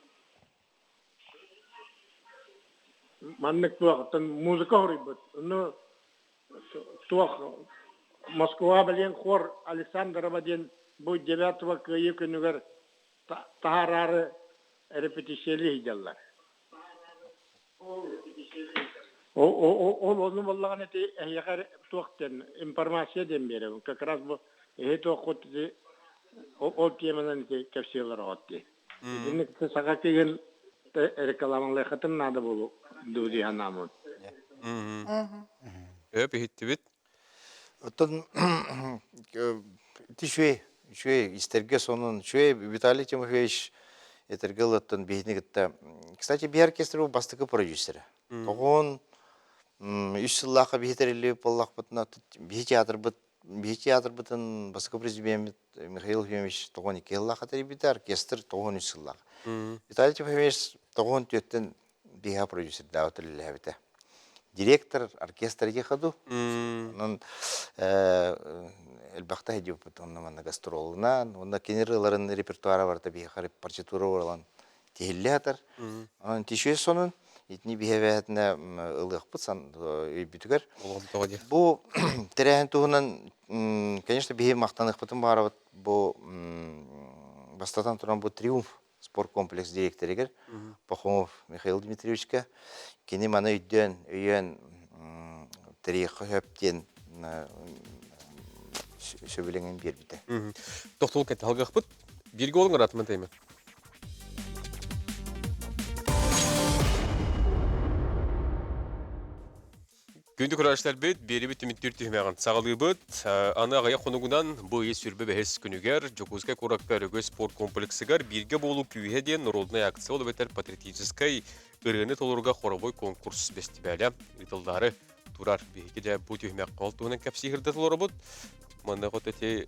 Маннык туохтан музыка хоруйбут. Ону туох Москва билигин хор Александрова диэн бу девятого Кыайыы күнүгэр таһаараары репетициялыы сылдьаллар. Ол ону буоллаҕына ити эһиэхэ туох диэн информация диэн биэрэбин. Как раз бу эһи туоххут ити ол теманан ити кэпсиэлэр оҕот дии. Итинник саха киһин рекламалыаххытын наада буолуо дуу дии санааммын. Өп иһиттибит. Оттон ити үчүгэй, үчүгэй истэргэ сонун, үчүгэй Виталий Тимофеевич этэргэ ылыттан биһини кытта. Кстати, биһи оркестр бу бастакы продюсера. Тоҕон үс сыллаахха биһи тэриллибит буоллахпытына, биһи театрбыт биһи театрбытын бастакы президеммит Михаил Ефимович 92 сыллаахха тэрийбитэ, оркестр 93 сыллаах. Виталий Тимофеевич 94-тэн биһиэхэ продюсердаабыт үлэлээбитэ. Директор оркестр ходу. Онон элбэхтэ сылдьыбыппыт онно манна гастролунан, уонна кини ырыаларын репертуара барыта биһиэхэ партитура буолан тиһиллэ сытар. Онон тишүө сонун итини биһи эбээтинэ ылыахпыт өйбүтүгэр. Бу тэрээһин туһунан, конечно, биһи махтаныахпытын баҕарабыт. Бу бастатан туран бу триумф спорткомплекс дириэктэригэр Пахомов Михаил Дмитриевичка кини маны өйдөөн, өйөөн тэрийиэххэ сөп диэн сөбүлэҥин биэрбитэ. Тохтол кэнтэ халгахпыт. Бииргэ олуҥ ыраатыман таймын. Күндү көрөөччүлэрбит, биэрибит түмүктүүр түһүмэҕин саҕалыыбыт. Аны аҕыйах хонугунан бу ый сүүрбэ бэһис күнүгэр Дьокуускай куоракка Өрөгөй спорт комплексыгар бииргэ буолуу күүһэ диэн норуодунай акция ол эбэтэр патриотическай ырыаны толорууга хоровой конкурс бэстибээлэ ыытыллаары турар. Биһиги дьэ бу түһүмэххэ ол туһунан кэпсии сырдата олоробут. Манна вот эти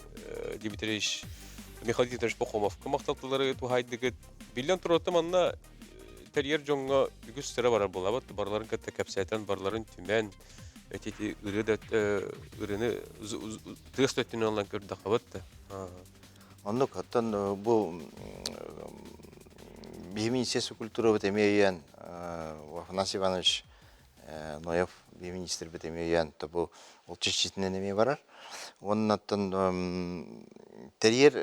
Дмитриевич Михаил Дмитриевич Пахомовка махтал тыллары туһаайдыгыт. Биллэн турар, манна тэрийэр дьоҥҥо үгүс сыра барар буолабыт. Барыларын кытта кэпсэтэн, барыларын түмэн, эти ырыа да ырыаны тыас да өттүнэн ылан көрдөххөбүт да. Оннук, оттон бу биһи министерство культурабыт эмиэ өйөөн Афанасий Иванович Ноев биһи министрбит эмиэ өйөөн бу ол чиччитинэн эмиэ барар. Уонна оттон тэрийэр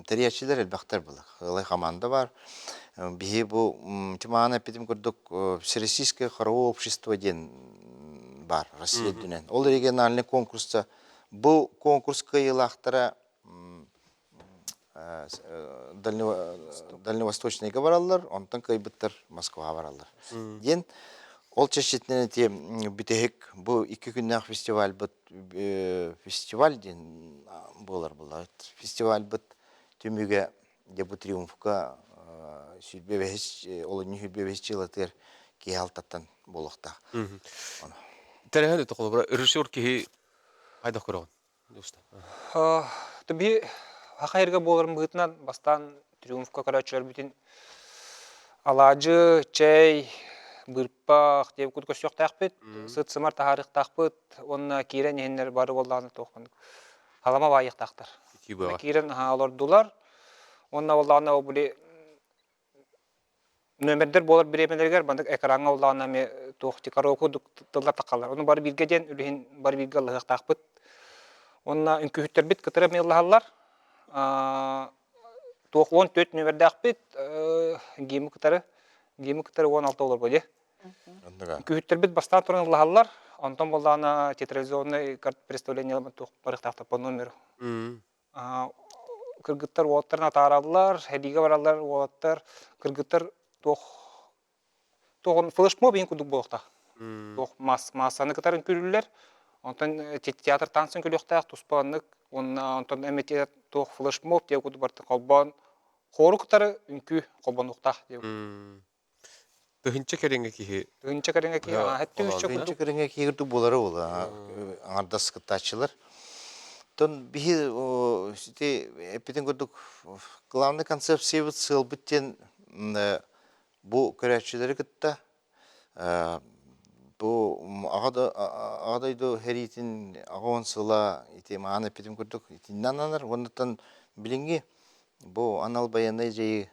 тэрийээччилэр элбэхтэр былыр. Ылай хамаанда бар. Биһи бу Тимаана эппитим курдук Всероссийское хоровое общество диэн бар Россия үрдүнэн. Ол региональный конкурса бу конкурс кыайыылаахтара Дальневосточныйга бараллар, онтон кыайбыттар Москваҕа бараллар. Диэн ол чэрчитинэн ити бүтэһик бу икки күннээх фестивальбыт фестиваль диэн буолар буолла. Фестивальбыт түмүгэ дьэ бу триумфка сүүрбэ бэһис олунньу сүүрбэ бэһис дьылатыгар киһи алтаттан буолуохтаах. Тэрээһин өтө холобура режиссер киһи хайдах көрөҕүн? Би хахайырга буоларын быһыытынан бастаан триумфка көрөөччүлэрбитин алаадьы, чэй, быырпах диэбит курдук көрсүөхтээхпит, сыт-сымар таһаарыахтаахпыт уонна киирэн иһиннэр бары буоллаҕына туох халама баайыахтаахтар. Киирэн олордулар уонна буоллаҕына ол били Нүөмэрдэр буолар бириэмэлэригэр маннык экраҥҥа улаана эмиэ туох караоке тыллар таххаллар. Ону бары бииргэ диэн үлүһүн бары бииргэ ыллаһыахтаахпыт. Уонна үҥкүүһүттэрбит кытары эмиэ ыллаһаллар. Туох 14 нүөмэрдээхпит гимы кытары гимы кытары 16 олорбо дии. Үҥкүүһүттэрбит бастаан туран ыллаһаллар, онтон буоллаҕына театрализованный представление туох барыахтаахтар по номеру. Кыргыттар уолаттарын атаараллар, сэриигэ бараллар уолаттар, кыргыттар туох туох флешмоб иһин курдук буолуохтаах. Туох маассаны кытары үҥкүүлүүллэр, онтон театр танцын көрүөхтээх туспа оннук уонна онтон эмиэ туох флешмоб диэн курдук барытын холбоон хору кытары үҥкүү холбонуохтаах диэн. Тыһыынча кэриҥэ киһи. Тыһыынча кэриҥэ киһи, тыһыынча Тыһыынча кэриҥэ киһи курдук буолара буолла аҥардас кыттааччылар. Оттон биһи ити эппитин курдук главный концепциябыт сыалбыт диэн бу көрөөччүлэри кытта бу аҕа дойду сэриитин 80 сыла ити маан эппитим курдук итиннэ ананар уоннаттан билиҥҥи бу анал байыаннай дьайыы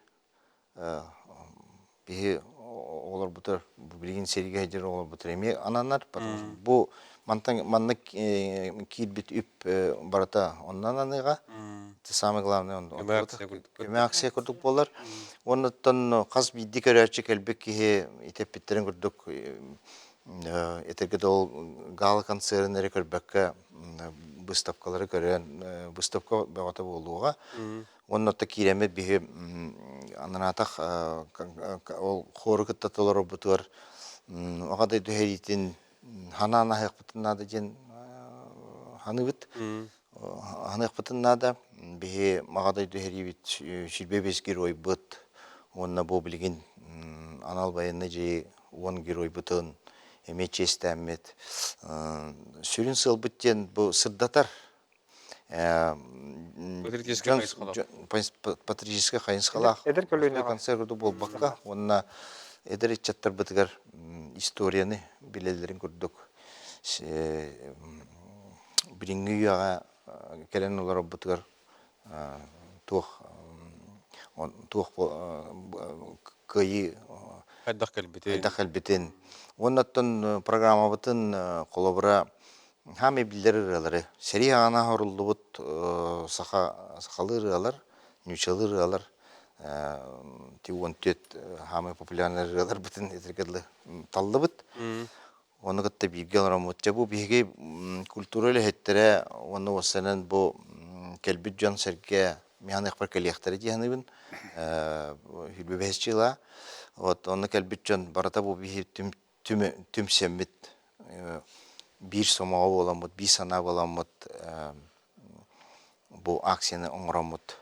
биһи оҕолорбутугар билигин сэриигэ сылдьар оҕолорбутугар эмиэ ананар потому что бу мантан манна киирбит үп барыта онно ананыаҕа это самое главное көмө акция курдук буолар уоннаттан хас биирдии көрөөччү кэлбит киһи итэппиттэрин курдук этэргэ да ол гала концерын эрэ көрбөккө выставкалары көрөн выставка бөҕөтө буолуоҕа Уонна отто киирэммит биһи анараатах ол хуору кытта толорорбутугар аҕа дойду сэриитин ханаан аһыахпытын наада диэн ханыыбыт. Ханыахпытын наада. Биһи аҕа дойду сэриибит 25 геройбут уонна бу билигин анал байыаннай дьайыы 10 геройбутун эмиэ чиэстээммит. Сүрүн сыалбыт диэн бу сырдатар патриотическай хайысхалаах эдэр көлүөнэҕэ концерт буолбакка уонна эдэр ыччаттарбытыгар историяны билэллэрин курдук билиҥҥи үйэҕэ кэлэн олорорбутугар туох туох кыайыы хайдах кэлбитин хайдах кэлбитин уонна оттон программабытын холобура Хаамай биллэр ырыалары, сэрии аана оһоруллубут саха сахалыы ырыалар, нууччалыы ырыалар ти 14 хаамай популярнай ырыаларбытын этэргэ дылы таллыбыт. Ону кытта бииргэ олороммут. Дьэ бу биһиги культура үлэһиттэрэ уонна уоссанан бу кэлбит дьон-сэргэ миһаныахпар кэлиэхтэрэ дии саныыбын. Хүлбүбэһис чыла. Вот онно кэлбит дьон барыта бу биһи түмсэммит биир сомоҕо буоламмыт, биир санаа буоламмыт бу акцияны оҥороммут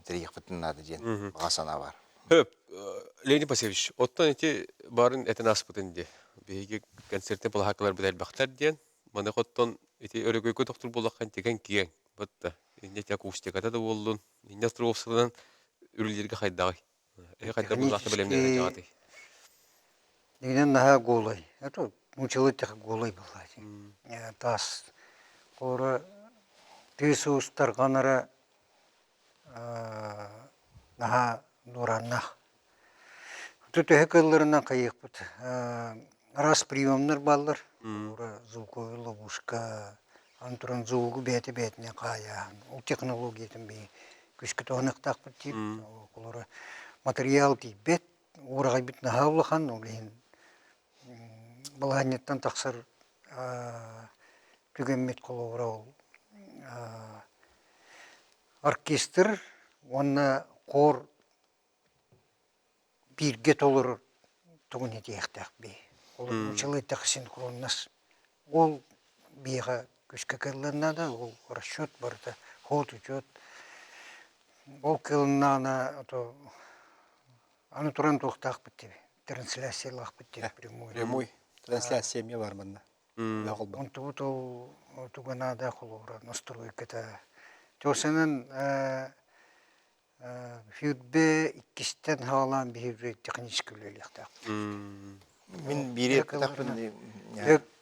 тэрийиэхпитин наада диэн баҕа санаа баар. Хөп, Леонид Васильевич, оттон ити баарын этэн ааспытын дии. Биһиги концертин балаһааккаларбыт элбэхтэр диэн. Маны оттон ити өрөгөйгө тохтуур буоллахха тигэн киэҥ. Бытта инньэ ити акустиката да буоллун, инньэ островсынан үлэлииргэ хайдаҕый? Хайдах буллахта бэлэмнэнэ дьаҕатый? Дигинэн наһаа голай. Это мучилы тех голай была. Тас холора тыыс уустарганара наһаа дуораннах. Тут төһө кылларынан хайыахпыт. Араас приемнар бааллар. Холобура звуковой ловушка, Аны туран звугу бэйэтэ бэйэтинэн хаайааһын. Ол технологиятын биһи күскэ туһаныахтаахпыт диир. Олоро матырыйаал тиийбэт, уураҕайбыт наһаа улахан, ол иһин балаһыанньаттан тахсар түгэммит холобура ол оркестр уонна хор бииргэ толорор тугун этиэхтээх бии. Ол нууччалыы синхроннас. Ол биэҕэ күскэ кэллэн наада, ол расчет барыта, ход учет. Ол кылыннаҕына то аны туран туохтаахпыт диби, трансляциялаахпыт диби прямой. Прямой трансляция эмиэ бар манна. Онтубут ол туга наада холобура настройката. Тосанан Сүүрбэ иккистэн саҕалаан биһиги технически үлэлиэхтээхпит. Мин биири эппэтэхпин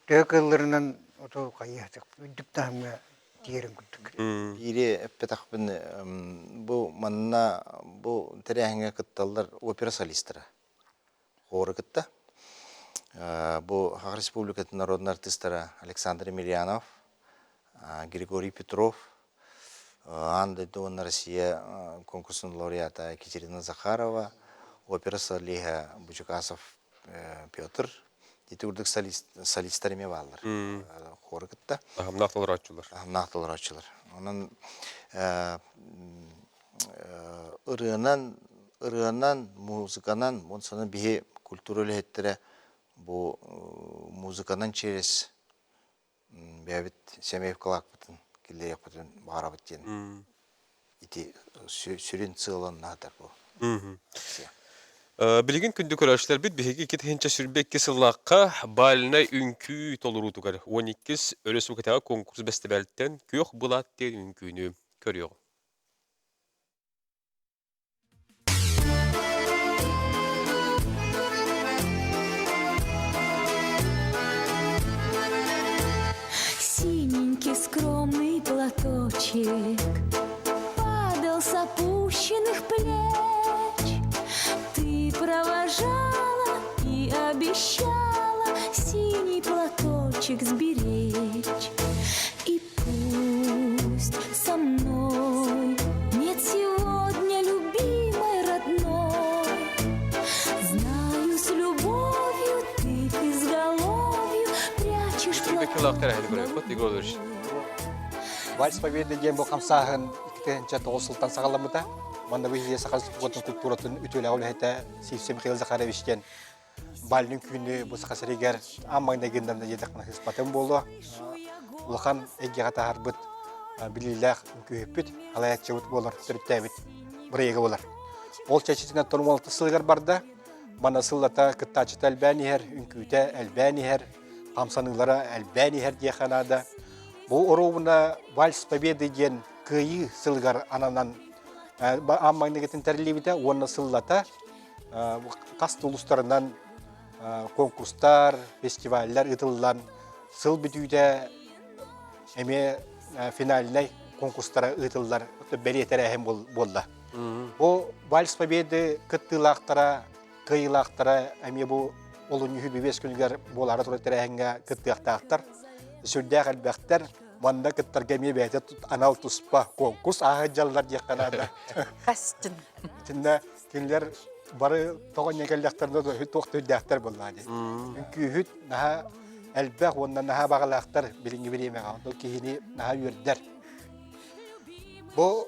Төһө кыалларынан ото хайыахтаах үрдүк таһымҥа тиийэрин курдук. Биири эппэтэхпин бу манна бу тэрээһиҥҥэ кытталлар опера солистара хору кытта. Бу Саха Республикатын народнай артыыстара Александр Емельянов, Григорий Петров, Аан дойду уонна Россия конкурсун лауреата Екатерина Захарова, опера солиһа Бучукасов. Петр ити курдук солистар эмиэ бааллар хору кытта. Таһымнаах толорооччулар. Таһымнаах толорооччулар. Онон ырыанан, ырыанан, музыканан, онсонон биһи культура үлэһиттэрэ бу музыканан через бэйэбит сэмэй кылаакпытын киллэриэхпитин баҕарабыт диэн ити сүрүн сыалын наһатар бу. Билигин күндү көрөөччүлэрбит биһиги 2022 сыллаахха бальнай үҥкүү толоруутугар 12 өрөспүүбүлүкэтээҕи конкурс бэстибээлтэн Күөх былаат диэн үҥкүүнү көрүөҕүҥ. Синенький скромный платочек Падал с опущенных плеч. Ты провожала и обещала Синий платочек сберечь. И пусть со мной нет сегодня любимой родной, Знаю, с любовью ты к изголовью прячешь платок. Егорович. Вальс Победы диэн бу хамсааһын 2009 сылтан саҕаламмыта. Манна бу Саха Республикатын культуратын үтүөлээх үлэһитэ Сивцев Михаил Захарович диэн бальнын күнү бу Саха сиригэр аан маҥнай гыннарна диэтэхпинэ сыыспатым буолуо. Улахан эйгэҕэ таһаарбыт билиилээх үҥкүүһүппүт, халайааччыбыт буолар, төрүттээбит бырайыага буолар. Ол чэрчитинэн 16 сылыгар барда. Манна сыллата кыттааччыта элбээн иһэр, үҥкүүтэ элбээн иһэр, хамсаныылара элбээн иһэр диэххэ наада. Бу оруобуна Вальс Победы диэн кыайыы сылыгар ананан аан маҥнайгытын тэриллибитэ уонна сыллата хас да улуустарынан конкурстар, фестиваллар ыытыллан сыл бүтүүтэ эмиэ финальнай конкурстара ыытыллар бэлиэ тэрээһин буолла. Бу Вальс Победы кыттыылаахтара, кыайыылаахтара эмиэ бу олунньу бибиэс күнүгэр буолаары турар тэрээһиҥҥэ кыттыахтаахтар. Сүрдээх элбэхтэр. Манна кыттарга эмиэ бэйэтэ анал туспа конкурс ааһа дьаллар диэххэ наада. Хастын. Итиннэ кинилэр бары тоҕо инньэ кэллэхтэринэ туох да үрдээхтэр буоллаҕа дии. Үҥкүүһүт наһаа элбэх уонна наһаа баҕалаахтар билиҥҥи бириэмэҕэ. Онтон киһини наһаа үөрдэр. Бу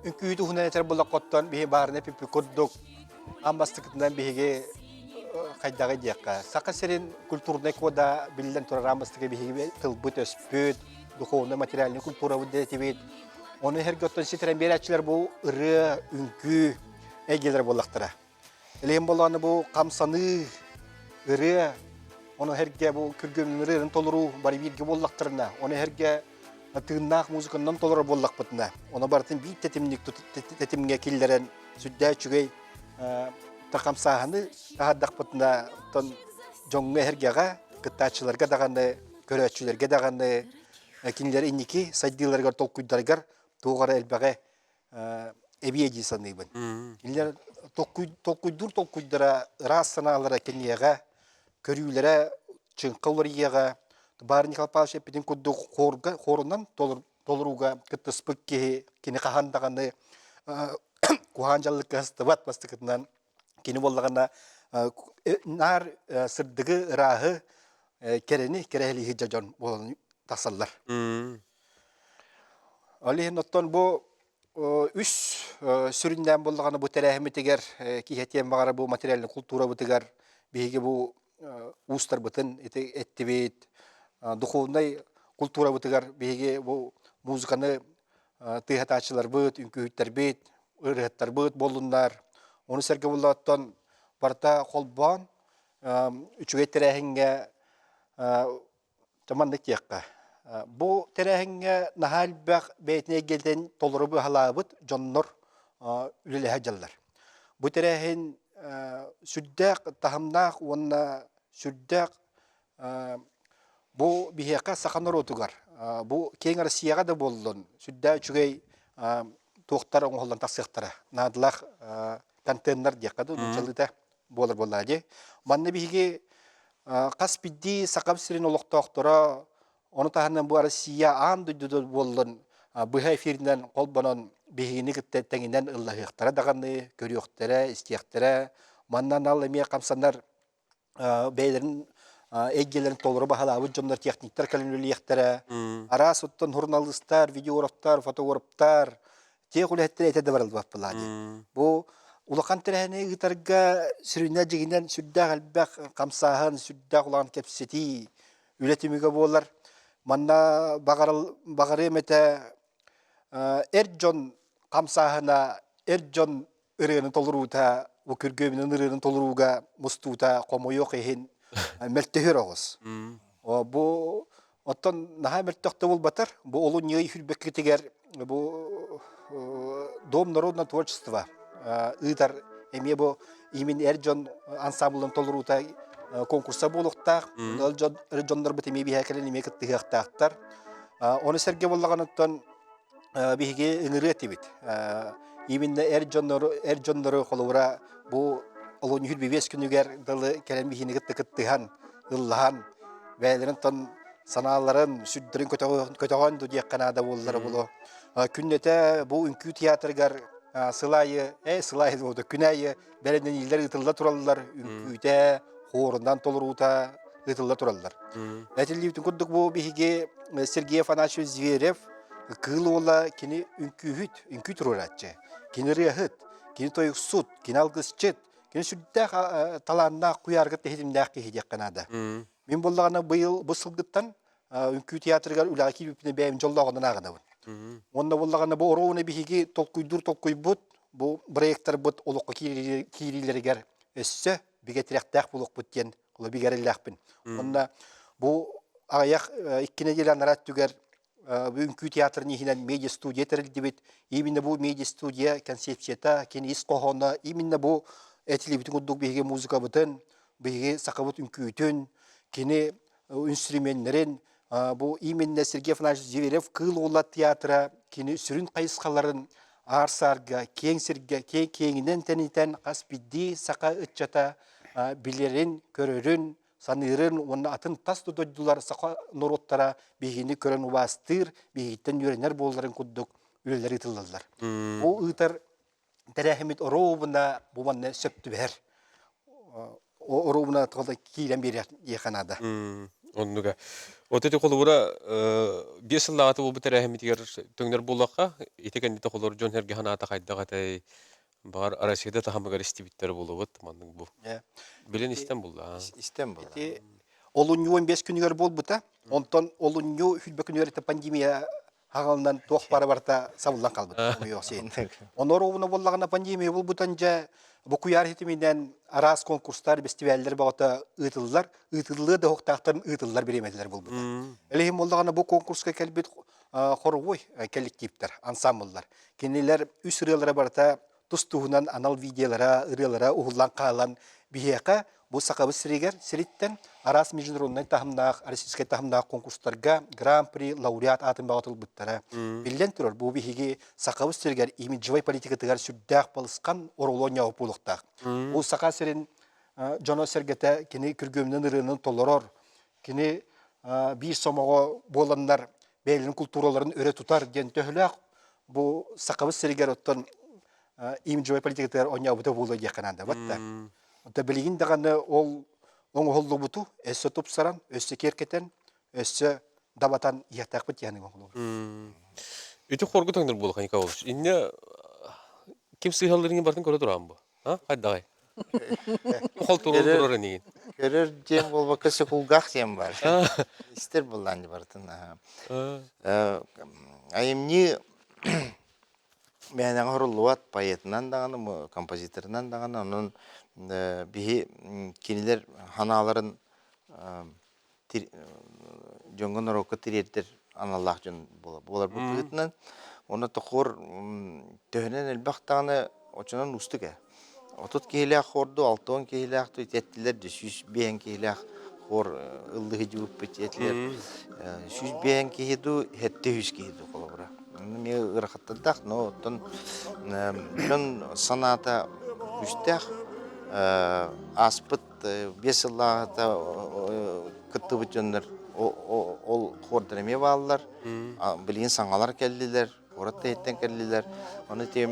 үҥкүү туһунан этэр буоллаххоттон биһи баарына пиппи курдук аан бастакытынан биһиги хайдаҕый диэххэ. Саха сирин культурнай кода биллэн турар аан бастакы биһиги тылбыт өспүт, духовнай материальный культурабыт диэтибит. Ону иһэргэ оттон ситэрэн биэрээччилэр бу ырыа, үҥкүү эйгэлэрэ буоллахтара. Илиһин болоonu бу хамсаныы, ырыа, ону эргэ бу күргүөмүн ырыарын толоруу бары бииргэ буоллахтарына, ону эргэ тыыннаах музыканнан толорор буоллахпытына, ону барытын биир тэтимник тэтимҥэ киллэрэн сүрдээх үчүгэй хамсааһыны таһаардахпытына, оттон дьоҥҥо эһэргэҕэ, кыттааччыларга даҕаны, көрөөччүлэргэ даҕаны кинилэр инники сайдыыларыгар, толкуйдарыгар туох эрэ элбэҕи эбиэ дии саныыбын. Кинилэр толкуйдуур толкуйдара, ыраас санаалара кэҥиэҕэ, көрүүлэрэ чыҥха уларыйыаҕа. Баар Николай Павлович эппитин курдук хорга, хорунан толорууга кыттыспыт киһи кини хаһан даҕаны куһаҕан дьаллыкка сыстыбат бастакытынан кини буоллаҕына наар сырдыгы, ырааһы, кэрэни кэрэһэлии сылдьар дьон буолан тахсаллар. Ол иһин оттон бу үс сүрүннээн буоллаҕына бу тэрээһиммитигэр киһи этиэн баҕара бу материальнай култуурабытыгар биһиги бу уустарбытын ити эттибит духовнай култуурабытыгар биһиги бу музыканы тыаһатааччыларбыт, үҥкүүһүттэрбит, ырыаһыттарбыт буоллуннар. Ону сэргэ буллааттан барыта холбоон үчүгэй тэрээһиҥҥэ маннык диэххэ. Бу тэрээһиҥҥэ наһаа элбэх бэйэтин эйгэтин толору быһалаабыт дьоннор үлэлэһэ дьаллар. Бу тэрээһин сүрдээх таһымнаах уонна сүрдээх Бу биһиэхэ саха норуотугар, бу киэҥ Россияҕа да буоллун, сүрдээх үчүгэй туохтар оҥоһуллан тахсыахтара. Наадалаах контеннар диэххэ дуу, нууччалыыта буолар буоллаҕа дии. Манна биһиги хас биирдии Сахам сирин олохтоохторо, ону таһынан бу Россия аан дойдута буоллун, быһа эфиринэн холбонон биһигини кытта тэҥинэн ыллаһыахтара даҕаны, көрүөхтэрэ, истиэхтэрэ. Манна анал эмиэ хамсанар. бэйэлэрин эйгэлэрин толору баһылаабыт дьоннор техниктэр кэлэн үлэлиэхтэрэ. Араас оттон журналистар, видеографтар, фотографтар, тех үлэһиттэр этэ да барыллыбат буоллаҕа дии. Бу улахан тэрээһини ыытарга сүрүнэ дьиҥинэн сүрдээх элбэх хамсааһын, сүрдээх улахан кэпсэтии, үлэ түмүгэ буолар. Манна баҕарыам этэ эр дьон хамсааһына, эр дьон ырыаны толоруута, бу күргүөмүнэн ырыаны толорууга мустуута хомойуох иһин мөлтөһүөр оҕус. Бу оттон наһаа мөлтөх да буолбатар, бу олунньу хүрбэккитигэр бу Дом народного творчества ыытар эмиэ бу имин эр дьон ансамблын толоруута конкурса буолуохтаах. Эр дьоннорбут эмиэ биһэ кэлэн эмиэ кыттыһыахтаахтар. Ону сэргэ буоллаҕыныттан биһиги ыҥырыа этибит. Именно эр дьоннору, эр дьоннору холобура бу олунньу бибиэс күнүгэр дылы кэлэн биһини кытта кыттыһан, ыллаһан, бэйэлэрин тон санааларын, сүрдэрин көтөҕөн ду диэххэ наада буоллара булу. Күннэтэ бу үҥкүү театрыгар сыл аайы, э сыл аайы буолду, күн аайы бэлэмнэниилэр ыытылла тураллар, үҥкүүтэ, хуорунан толоруута ыытылла тураллар. Этиллибитин курдук бу биһиги Сергей Афанасьевич Зверев Кыыл уола кини үҥкүүһүт, үҥкүү туруорааччы, кини ырыаһыт, кини тойуксут, кини алгысчыт, кини сүрдээх талааннаах, куйаарга тэһитимнээх киһи диэххэ наада. Мин буоллаҕына быйыл бу сылгыттан үҥкүү театрыгар үлэҕэ киирбиппинэ бэйэм дьоллооҕунан ааҕынабын. Уонна буоллаҕына бу оруобуна биһиги толкуйдуур толкуйбут, бу проекттарбыт олоххо киириилэригэр өссө бигэ тирэхтээх буолуохпут диэн оло бигэ эрэллээхпин. Уонна бу аҕыйах икки нэдиэлэ анараа өттүгэр бу үҥкүү театрын иһинэн медиа-студия тэрилдибит. Именно бу медиа-студия концепцията, кини ис хоһооно, именно бу этилибитин курдук биһиги музыкабытын, биһиги сахабыт үҥкүүтүн, кини инструменнэрин, бу именно Сергей Афанасьевич Зверев Кыыл Уола театра кини сүрүн хайысхаларын аар-саарга, киэҥ сиргэ, киэҥ киэҥинэн тэнитэн хас биирдии саха ыччата билэрин, көрөрүн, саныырын уонна атын тас да дойдулар саха норуоттара биһигини көрөн убаастыыр, биһигиттэн үөрэнэр буолларын курдук үлэлэр ыытыллаллар. Бу ыытар тэрээһиммит оруобуна бу манна сөп түбэһэр. Оруобуна киирэн биэриэххэ наада. Оннуга. Вот эти холобура биэс сыллааҕыта буолбут тэрээһиммитигэр төҥнөр буоллахха, ити кэннитэ холор дьон сэргэ санаата хайдах этэй? Баҕар Россияда таһымыгар истибиттэр буолубут маннык бу. Билин истэн булла. Истэн булла. Ити олунньу 15 күнүгэр буолбута. Онтон олунньу хүлбэ күнүгэр ити пандемия хаҕалынан туох бара барыта сабыллан хаалбыт. Онор оруобуна буоллаҕына пандемия буолбутан дьэ бу куйаар ситиминэн араас конкурстар, бэстибээллэр бөҕөтө ыытыллар, ыытыллыа да уһуктаахтарын ыытыллар бириэмэлэр буолбута. Элиһин буоллаҕына бу конкурска кэлбит хоровой коллективтар, ансамбллар. Кинилэр үс ырыалара барыта тус-туһунан анал видеолара, ырыалара уһуллан хаалан биһиэхэ бу Сахабыт сиригэр сириттэн араас международнай таһымнаах, российскай таһымнаах конкурстарга гран-при лауреат аатын баҕатылбыттара. Биллэн турар, бу биһиги Сахабыт сиригэр имиджевай политикатыгар сүрдээх балысхан оруолу оонньообут буолуохтаах. Бу Саха сирин дьоно-сэргэтэ кини күргүөмүнэн ырыаны толорор, кини биир сомоҕо буоланнар бэйэлэрин култуураларын өрө тутар диэн төһөлөөх бу Сахабыт сиригэр оттон имиджевай политикатыгар оонньообута буолуо диэххэ наада да. Онто билигин даҕаны ол оҥоһуллубуту өссө тупсаран, өссө киэркэтэн, өссө дабатан иһиэхтээхпит диэн оҥоһуллубут. Ити хоргу таҥнар буолуох Николай Павлович. Инне ким сыыһалларын бартын көрө туран бу. А? Хайдаҕай? Холтурун турар инигин. Көрөр диэн буолбакка сөкулгаах диэн бар. Истер буллаан барытын. Айымньы мээнэҕэ хоруллубат поэтынан даҕаны, композиторынан даҕаны, онон биһи кинилэр ханааларын дьоҥҥо норуокка тириэрдэр аналлаах дьон буоларбыт быһыытынан уонна тохуор төһөнөн элбэх даҕаны оччонон уустук ээ. 30 киһилээх хуорду, 60 киһилээх итиэттилэр, 105 киһилээх хуор ыллыһы дьыбыппыт этилэр. 105 киһи дуу, 700 киһи дуу холобура. Эмиэ ыарахаттардаах, но оттон дьон санаата күүстээх. Ааспыт биэс сыллааҕыта кыттыбыт дьоннор ол хуордар эмиэ бааллар. Билигин саҥалар кэллилэр, куорат таһыттан кэллилэр. Ону ити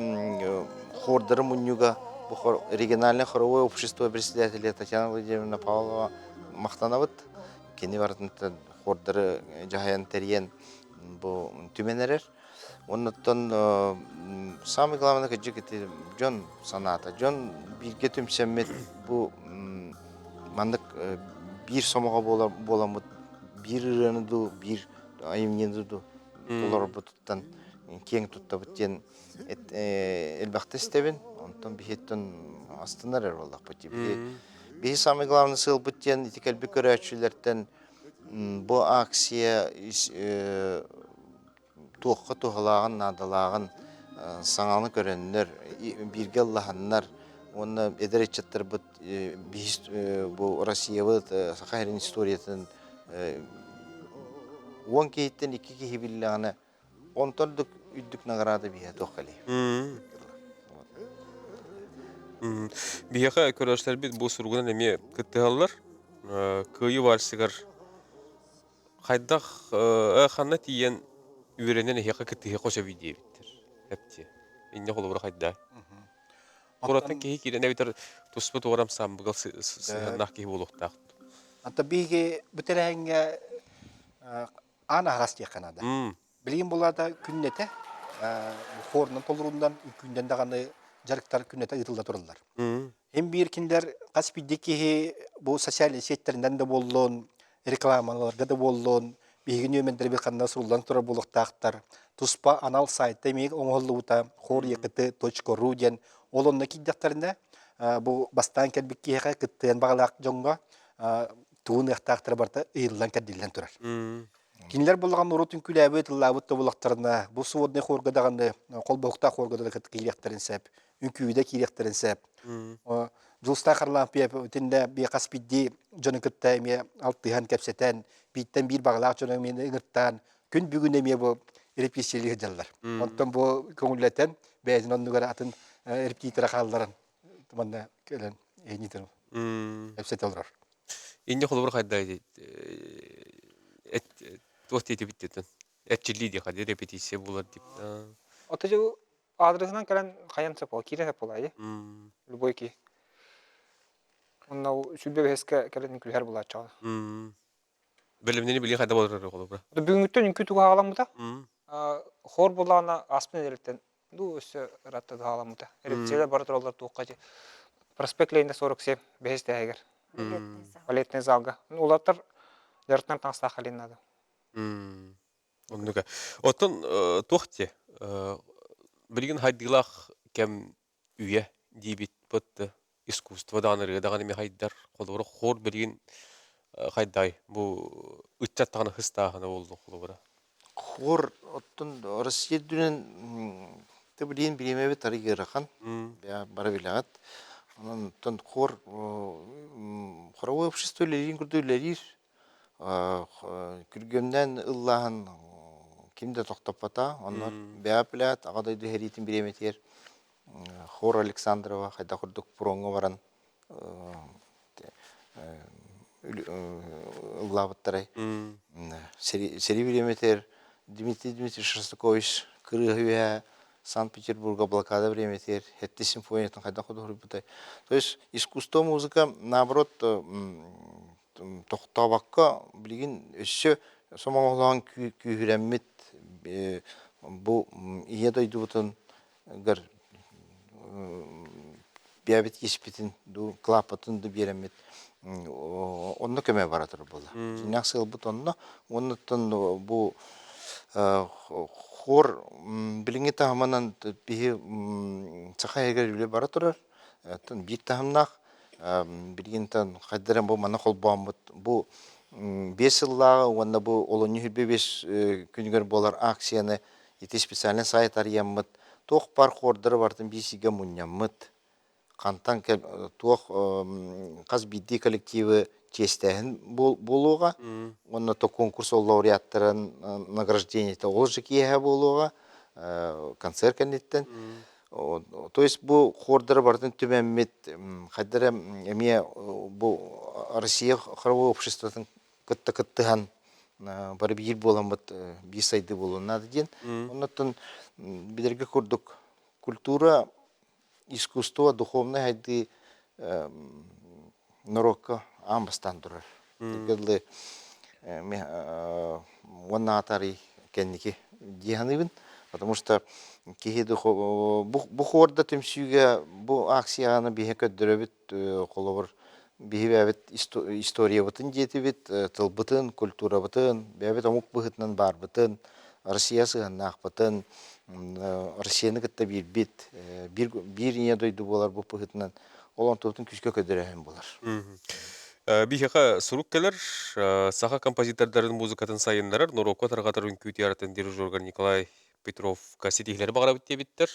хуордары мунньууга Бу региональное хоровое общество председателя Татьяна Владимировна Павлова махтанабыт. Кини барытын хордары дьаһайан тэрийэн бу түмэн эрэр. Оннуттан самый главное кырдьык ити дьон санаата. Дьон бииргэ түмсэммит бу маннык биир сомоҕо буоламмыт биир ырыаны дуу, биир айымньыны дуу толорбутуттан киэҥ туттабыт диэн элбэхтэ истэбин. Онтон биһиттэн астынар эрэ буоллахпыт. Биһи самый главный сыалбыт диэн ити кэлбит көрөөччүлэртэн бу акция туохха туһалааҕын, наадалааҕын саҥаны көрөннөр, бииргэ ыллаһаннар уонна эдэр ыччаттарбыт бу Россиябыт Саха сирин историятын 10 киһиттэн 2 киһи биллэҕинэ онтон да үрдүк награда биһиэхэ туох кэлиэй. Биһиэхэ көрөөччүлэрбит бу суругунан эмиэ кыттыһаллар. Кыайыы вальсыгар Хайдах ханна тиийэн үөрэнэн эһиэхэ кыттыһыахха сөбүй диэбиттэр. Эптиэ. Инньэ холобура хайда? Куораттан киһи киирэн эбэтэр туспа туорам самбыгал сыһыаннаах киһи буолуохтаах. Ата биһиги бу тэрээһиҥҥэ аан аһаҕас диэххэ наада. Билигин булаата күннэтэ хорунан толорунан үҥкүүннэн даҕаны дьарыктар күннэтэ ыытылла тураллар. Һин биир кинилэр хас биирдии киһи бу социальнай сетьтэринэн да буоллун, рекламаларга да буоллун, биһиги нүөмэрдэрбит ханна суруллан турар буолуохтаахтар. Туспа анал сайтта эмиэ оҥоһуллубута хоръект.ру диэн ол онно киирдэхтэринэ бу бастаан кэлбит киһиэхэ кыттыан баҕалаах дьоҥҥо тугун ыахтаахтара барыта ыйыллан-кэрдиллэн турар. Кинилэр буллаҕан урут үҥкүүлээбит, ыллаабыт да буоллахтарына, бу сводный хорга даҕаны, холбоһуктаах хорга да киириэхтэрин сөп, үҥкүүдэ киириэхтэрин сөп. Дьулустаах Харлампьев итиннэ хас биирдии дьону кытта эмиэ алтыһан, кэпсэтэн, бииртэн биир баҕалаах дьону эмиэ ыҥыртаан, күн бүгүн эмиэ бу репетициялыы сылдьаллар. Онтон бу көҥүллэтэн, бэйэтин оннугар атын репетитора хаалларан, манна кэлэн эйнитин кэпсэтэ олорор. Инньэ холобур хайда туох диэтибит диэтин эрчиллии диэхэ репетиция буолар дип. Ото адресынан кэлэн хайан сөп буолар, киирэн сөп буолар Любой киһи. Онно сүлбэ бэһискэ кэлэн үҥкүүлэһэр буолааччы. Бэлэмнэни билии хайда буолар холобура. Бүгүҥҥүттэн үҥкүү тугу хаҕаламмыта. Хор буллаҕына ааспыт нэдиэлэттэн дуу өссө ыраатта хаҕаламмыта. Репетициялар бара тураллар туохха Проспект Ленина 47 бэһис тээһигэр. Балетный залга. Улаттар дьарыктан таҥастаах кэлин наада. Оннуга. Оттон туох те билигин хайдыылаах кэм үйэ диибит бытты искусство даҕаны ырыа даҕаны эмиэ хайдар. Холобура хор билигин хайдай бу ыччат даҕаны хыстааһына буоллун холобура. Хор оттон Россия үрдүнэн ты билигин бириэмэбит арый ыарахан бары билэҕит. Онон оттон хор хоровой общество үлэлиирин курдук үлэлиир. Күргүөмнээн ыллааһын ким да тохтоппото. Онно бэйэ билээт Аҕа дойду сэриитин бириэмэтигэр Хор Александрова хайдах курдук пуроҥҥа баран ыллаабыттарай. Сэрии бириэмэтигэр Дмитрий Дмитриевич Шостакович кырыыһа үөһэ Санкт-Петербурга блокада бириэмэтигэр Хетти симфониятын хайдах худуһуруйбутай. То есть искусство музыка наоборот тохтообокко билигин өссө сомоҕолоон күүһүрэммит бу ийэ дойдубутун гар биэбит киспитин ду кылааппытын ду биэрэммит онно көмө бара турар буолла. Дьиҥнээх сыалбыт онно. Уоннаттан бу хор билиҥҥи таһымынан биһи саха иһигэр үлэ бара турар. Оттон биир таһымнаах билигинтэн хайдара бу маны холбооммут бу 5 сыллааҕы уонна бу олунньу 25 күнүгэр буолар акцияны ити специальный сайт арыйаммыт туох баар хордары барытын биир сиргэ мунньаммыт хантан туох хас биирдии коллективы чиэстээһин буолуоҕа уонна то конкурс лауреаттарын награждениета ол же киэһэ буолуоҕа концерт кэнниттэн То есть бу хордары барытын түмэммит хайдара эмиэ бу Россия хоровой обществотын кытта кыттыһан бары биир буоламмыт биир сайдыы буолуон наада диэн. Оннуттан билэргэ курдук культура искусство духовнай хайдыы норуокка аан бастаан турар. Дылы уонна аатарый кэнники дии саныыбын. Потому что киһи бу хуорда түмсүүгэ бу акцияны биһи көрдөрөбүт холобур биһи бэйэбит историябытын диэтибит, тылбытын, культурабытын, бэйэбит омук быһыытынан баарбытын, Россия сыһыаннаахпытын, Россияны кытта биирбит, биир, биир ийэ дойду буолар бу быһыытынан ол онтубутун күүскэ көрдөрөһүн буолар. Биһиэхэ сурук кэлэр саха композитордарын музыкатын сайыннарар, норуокка тарҕатар үҥкүү театрын дирижерга Николай Петровка ситиһилэри баҕарабыт диэбиттэр.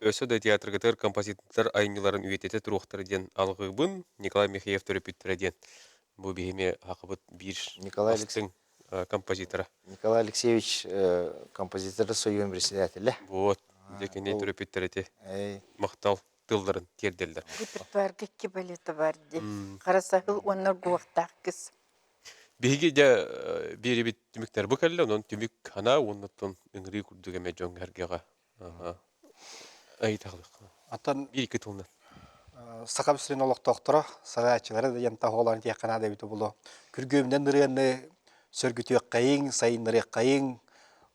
Өссө да театргытыгар композитордар айымньыларын үйэтитэ туруохтара диэн алҕыыбын. Николай Михеев төрөппүттэрэ диэн. Бу биһими хакыбыт биир Николай бастыҥ композитора. Николай Алексеевич композитор союһун председателэ. Вот, дьэ кини төрөппүттэр ити. Махтал тылларын тиэрдэллэр. Репертуарга икки балета бар дии. Хара саһыл уонна гуохтаах кыс. Биһиги дьэ биэрибит түмүктэр бу кэллэ, онон түмүк хана уоннаттан ыҥырыы курдук эмэ дьоҥҥо-сэргэҕэ ыйыталыах. Оттон Биир-икки тылынан. Саха сирин олохтоохторо, салайааччылара да диэн таһоолоон этиэххэ наада эбитэ буолуо. Күргүөмүнэн ырыаны сөргүтүөххэйиҥ, сайыннарыаххайыҥ,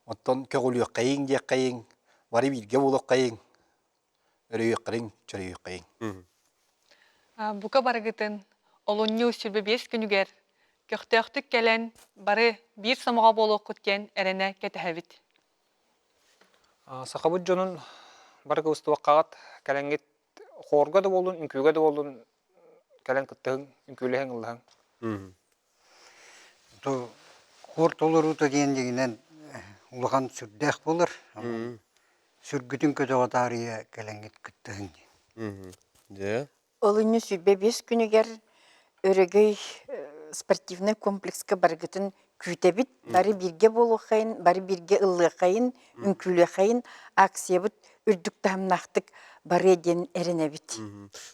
оттон көҕүлүөххэйиҥ диэххэйиҥ, бары бииргэ буолуоххайыҥ, Өрөйүөххэриҥ, чөрөйүөххэйиҥ. Бука барыгытын олунньу 25 күнүгэр көхтөөхтүк кэлэн бары биир сомоҕо буолуоххут диэн эрэнэ кэтэһэбит. Сахабыт дьонун бары кыбыстыбаккаҕыт кэлэҥҥит хоорго да буоллун, үҥкүүгэ да буоллун кэлэн кыттыһыҥ, үҥкүүлэһиҥ, ыллаһыҥ. То хор толоруута диэн дьиҥинэн улахан сүрдээх буолар. Сүргүтүн көтөҕө таарыйа кэлэҥҥит кыттыһыҥ диэн. Дьэ. Олунньу 25 күнүгэр Өрөгөй спортивнай комплекска барыгытын күүтэбит. Бары бииргэ буолуоххайын, бары бииргэ ыллыаххайын, үҥкүүлүөххэйин, акциябыт үрдүк таһымнаахтык барыа диэн эрэнэбит.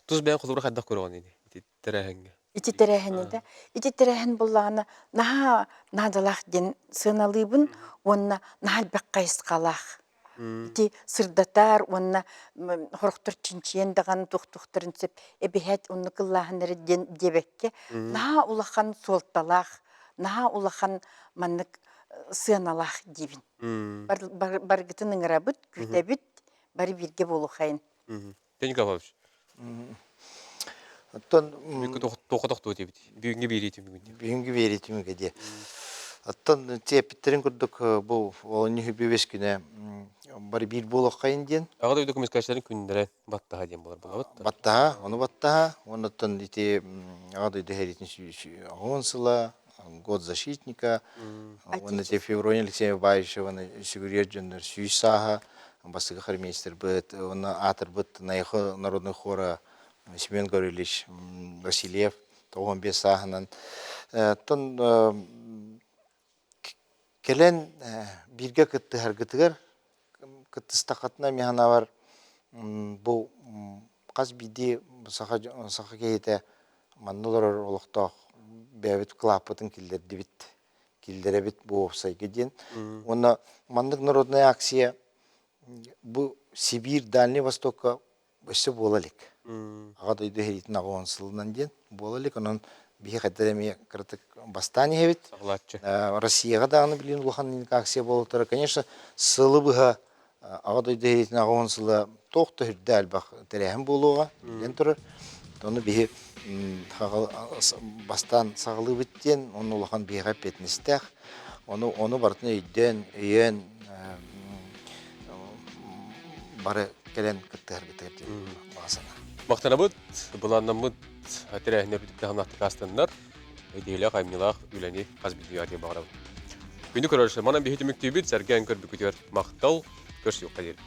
Тус бэйэҥ холобура хайдах көрөҕүн ини ити тэрээһиҥҥэ? Ити тэрээһини да, ити тэрээһин буоллаҕына наһаа наадалаах диэн сыаналыыбын уонна наһаа элбэх хайысхалаах. Ити сырдатар уонна сорохтор чинчийэн даҕаны туохтуохтарын сөп эбиһээт оннук ыллааһыннары диэн диэбэккэ наһаа улахан суолталаах, наһаа улахан маннык сыаналаах диибин. Баргытын ыҥырабыт, күүтэбит, бары бииргэ буолуохайын. Дмитрий Николаевич. Оттон Туохха тохтуо диэбит. Бүгүҥҥү биэрии түмүгүн. Бүгүҥҥү биэрии түмүгэ диэ. Оттон тиэппиттэрин курдук бу олунньу үбүбэс күнэ бары биир буолуоххайын диэн. Аҕа дойду көмүскээччилэрин күннэрэ баттаһа диэн буолар буолабыт. Баттаһа, ону баттаһа, оннуттан ити аҕа дойду сэриитин оҕун сыла, год защитника, уонна ити Феврония Алексеевна Баишеваны сүгүрүйэр дьоннор сүүс сааһа, бастакы хормейстербыт, уонна аатырбыт Найахы народный хора Семен Гаврильевич Васильев 95 сааһынан. Оттон кэлэн бииргэ кыттыһаргытыгар кыттыстаххытына мин санаабар бу хас биирдии саха саха киһитэ манна олорор олохтоох бэйэбит кылааппытын киллэрдибит киллэрэбит бу уопсайга диэн уонна маннык народная акция бу Сибиир Дальний Востокка өссө буола илик. Аҕа дойду сэриитин аҕа сылынан диэн буола илик. Онон биһи хайдах эмиэ кыратык бастаан иһэбит. Саҕалааччы. Россияҕа даҕаны билигин улахан акция буолуохтара. Конечно, сылы быһа Аҕа дойду сэриитин аҕа сыла туох да үрдэ элбэх тэрээһин буолуоҕа биллэн турар. Ону биһи бастаан саҕалыыбыт диэн, онно улахан биһиэхэ эппиэтинэстээх. Ону, ону барытын өйдөөн, өйөөн бары кэлэн кыттыһаргытыгар диэн баҕа санаа. Махтанабыт, былааннаммыт тэрээһиннэр бүтүк таһымнаахтык аастаннар, идиэлээх, айымньылаах үлэни хас биирдии диэн баҕарабын. Күнү көрөр, манан биһи түмүктүүбүт, сэргээн көрбүкүтүгэр махтал, көрсүөххэ диэри.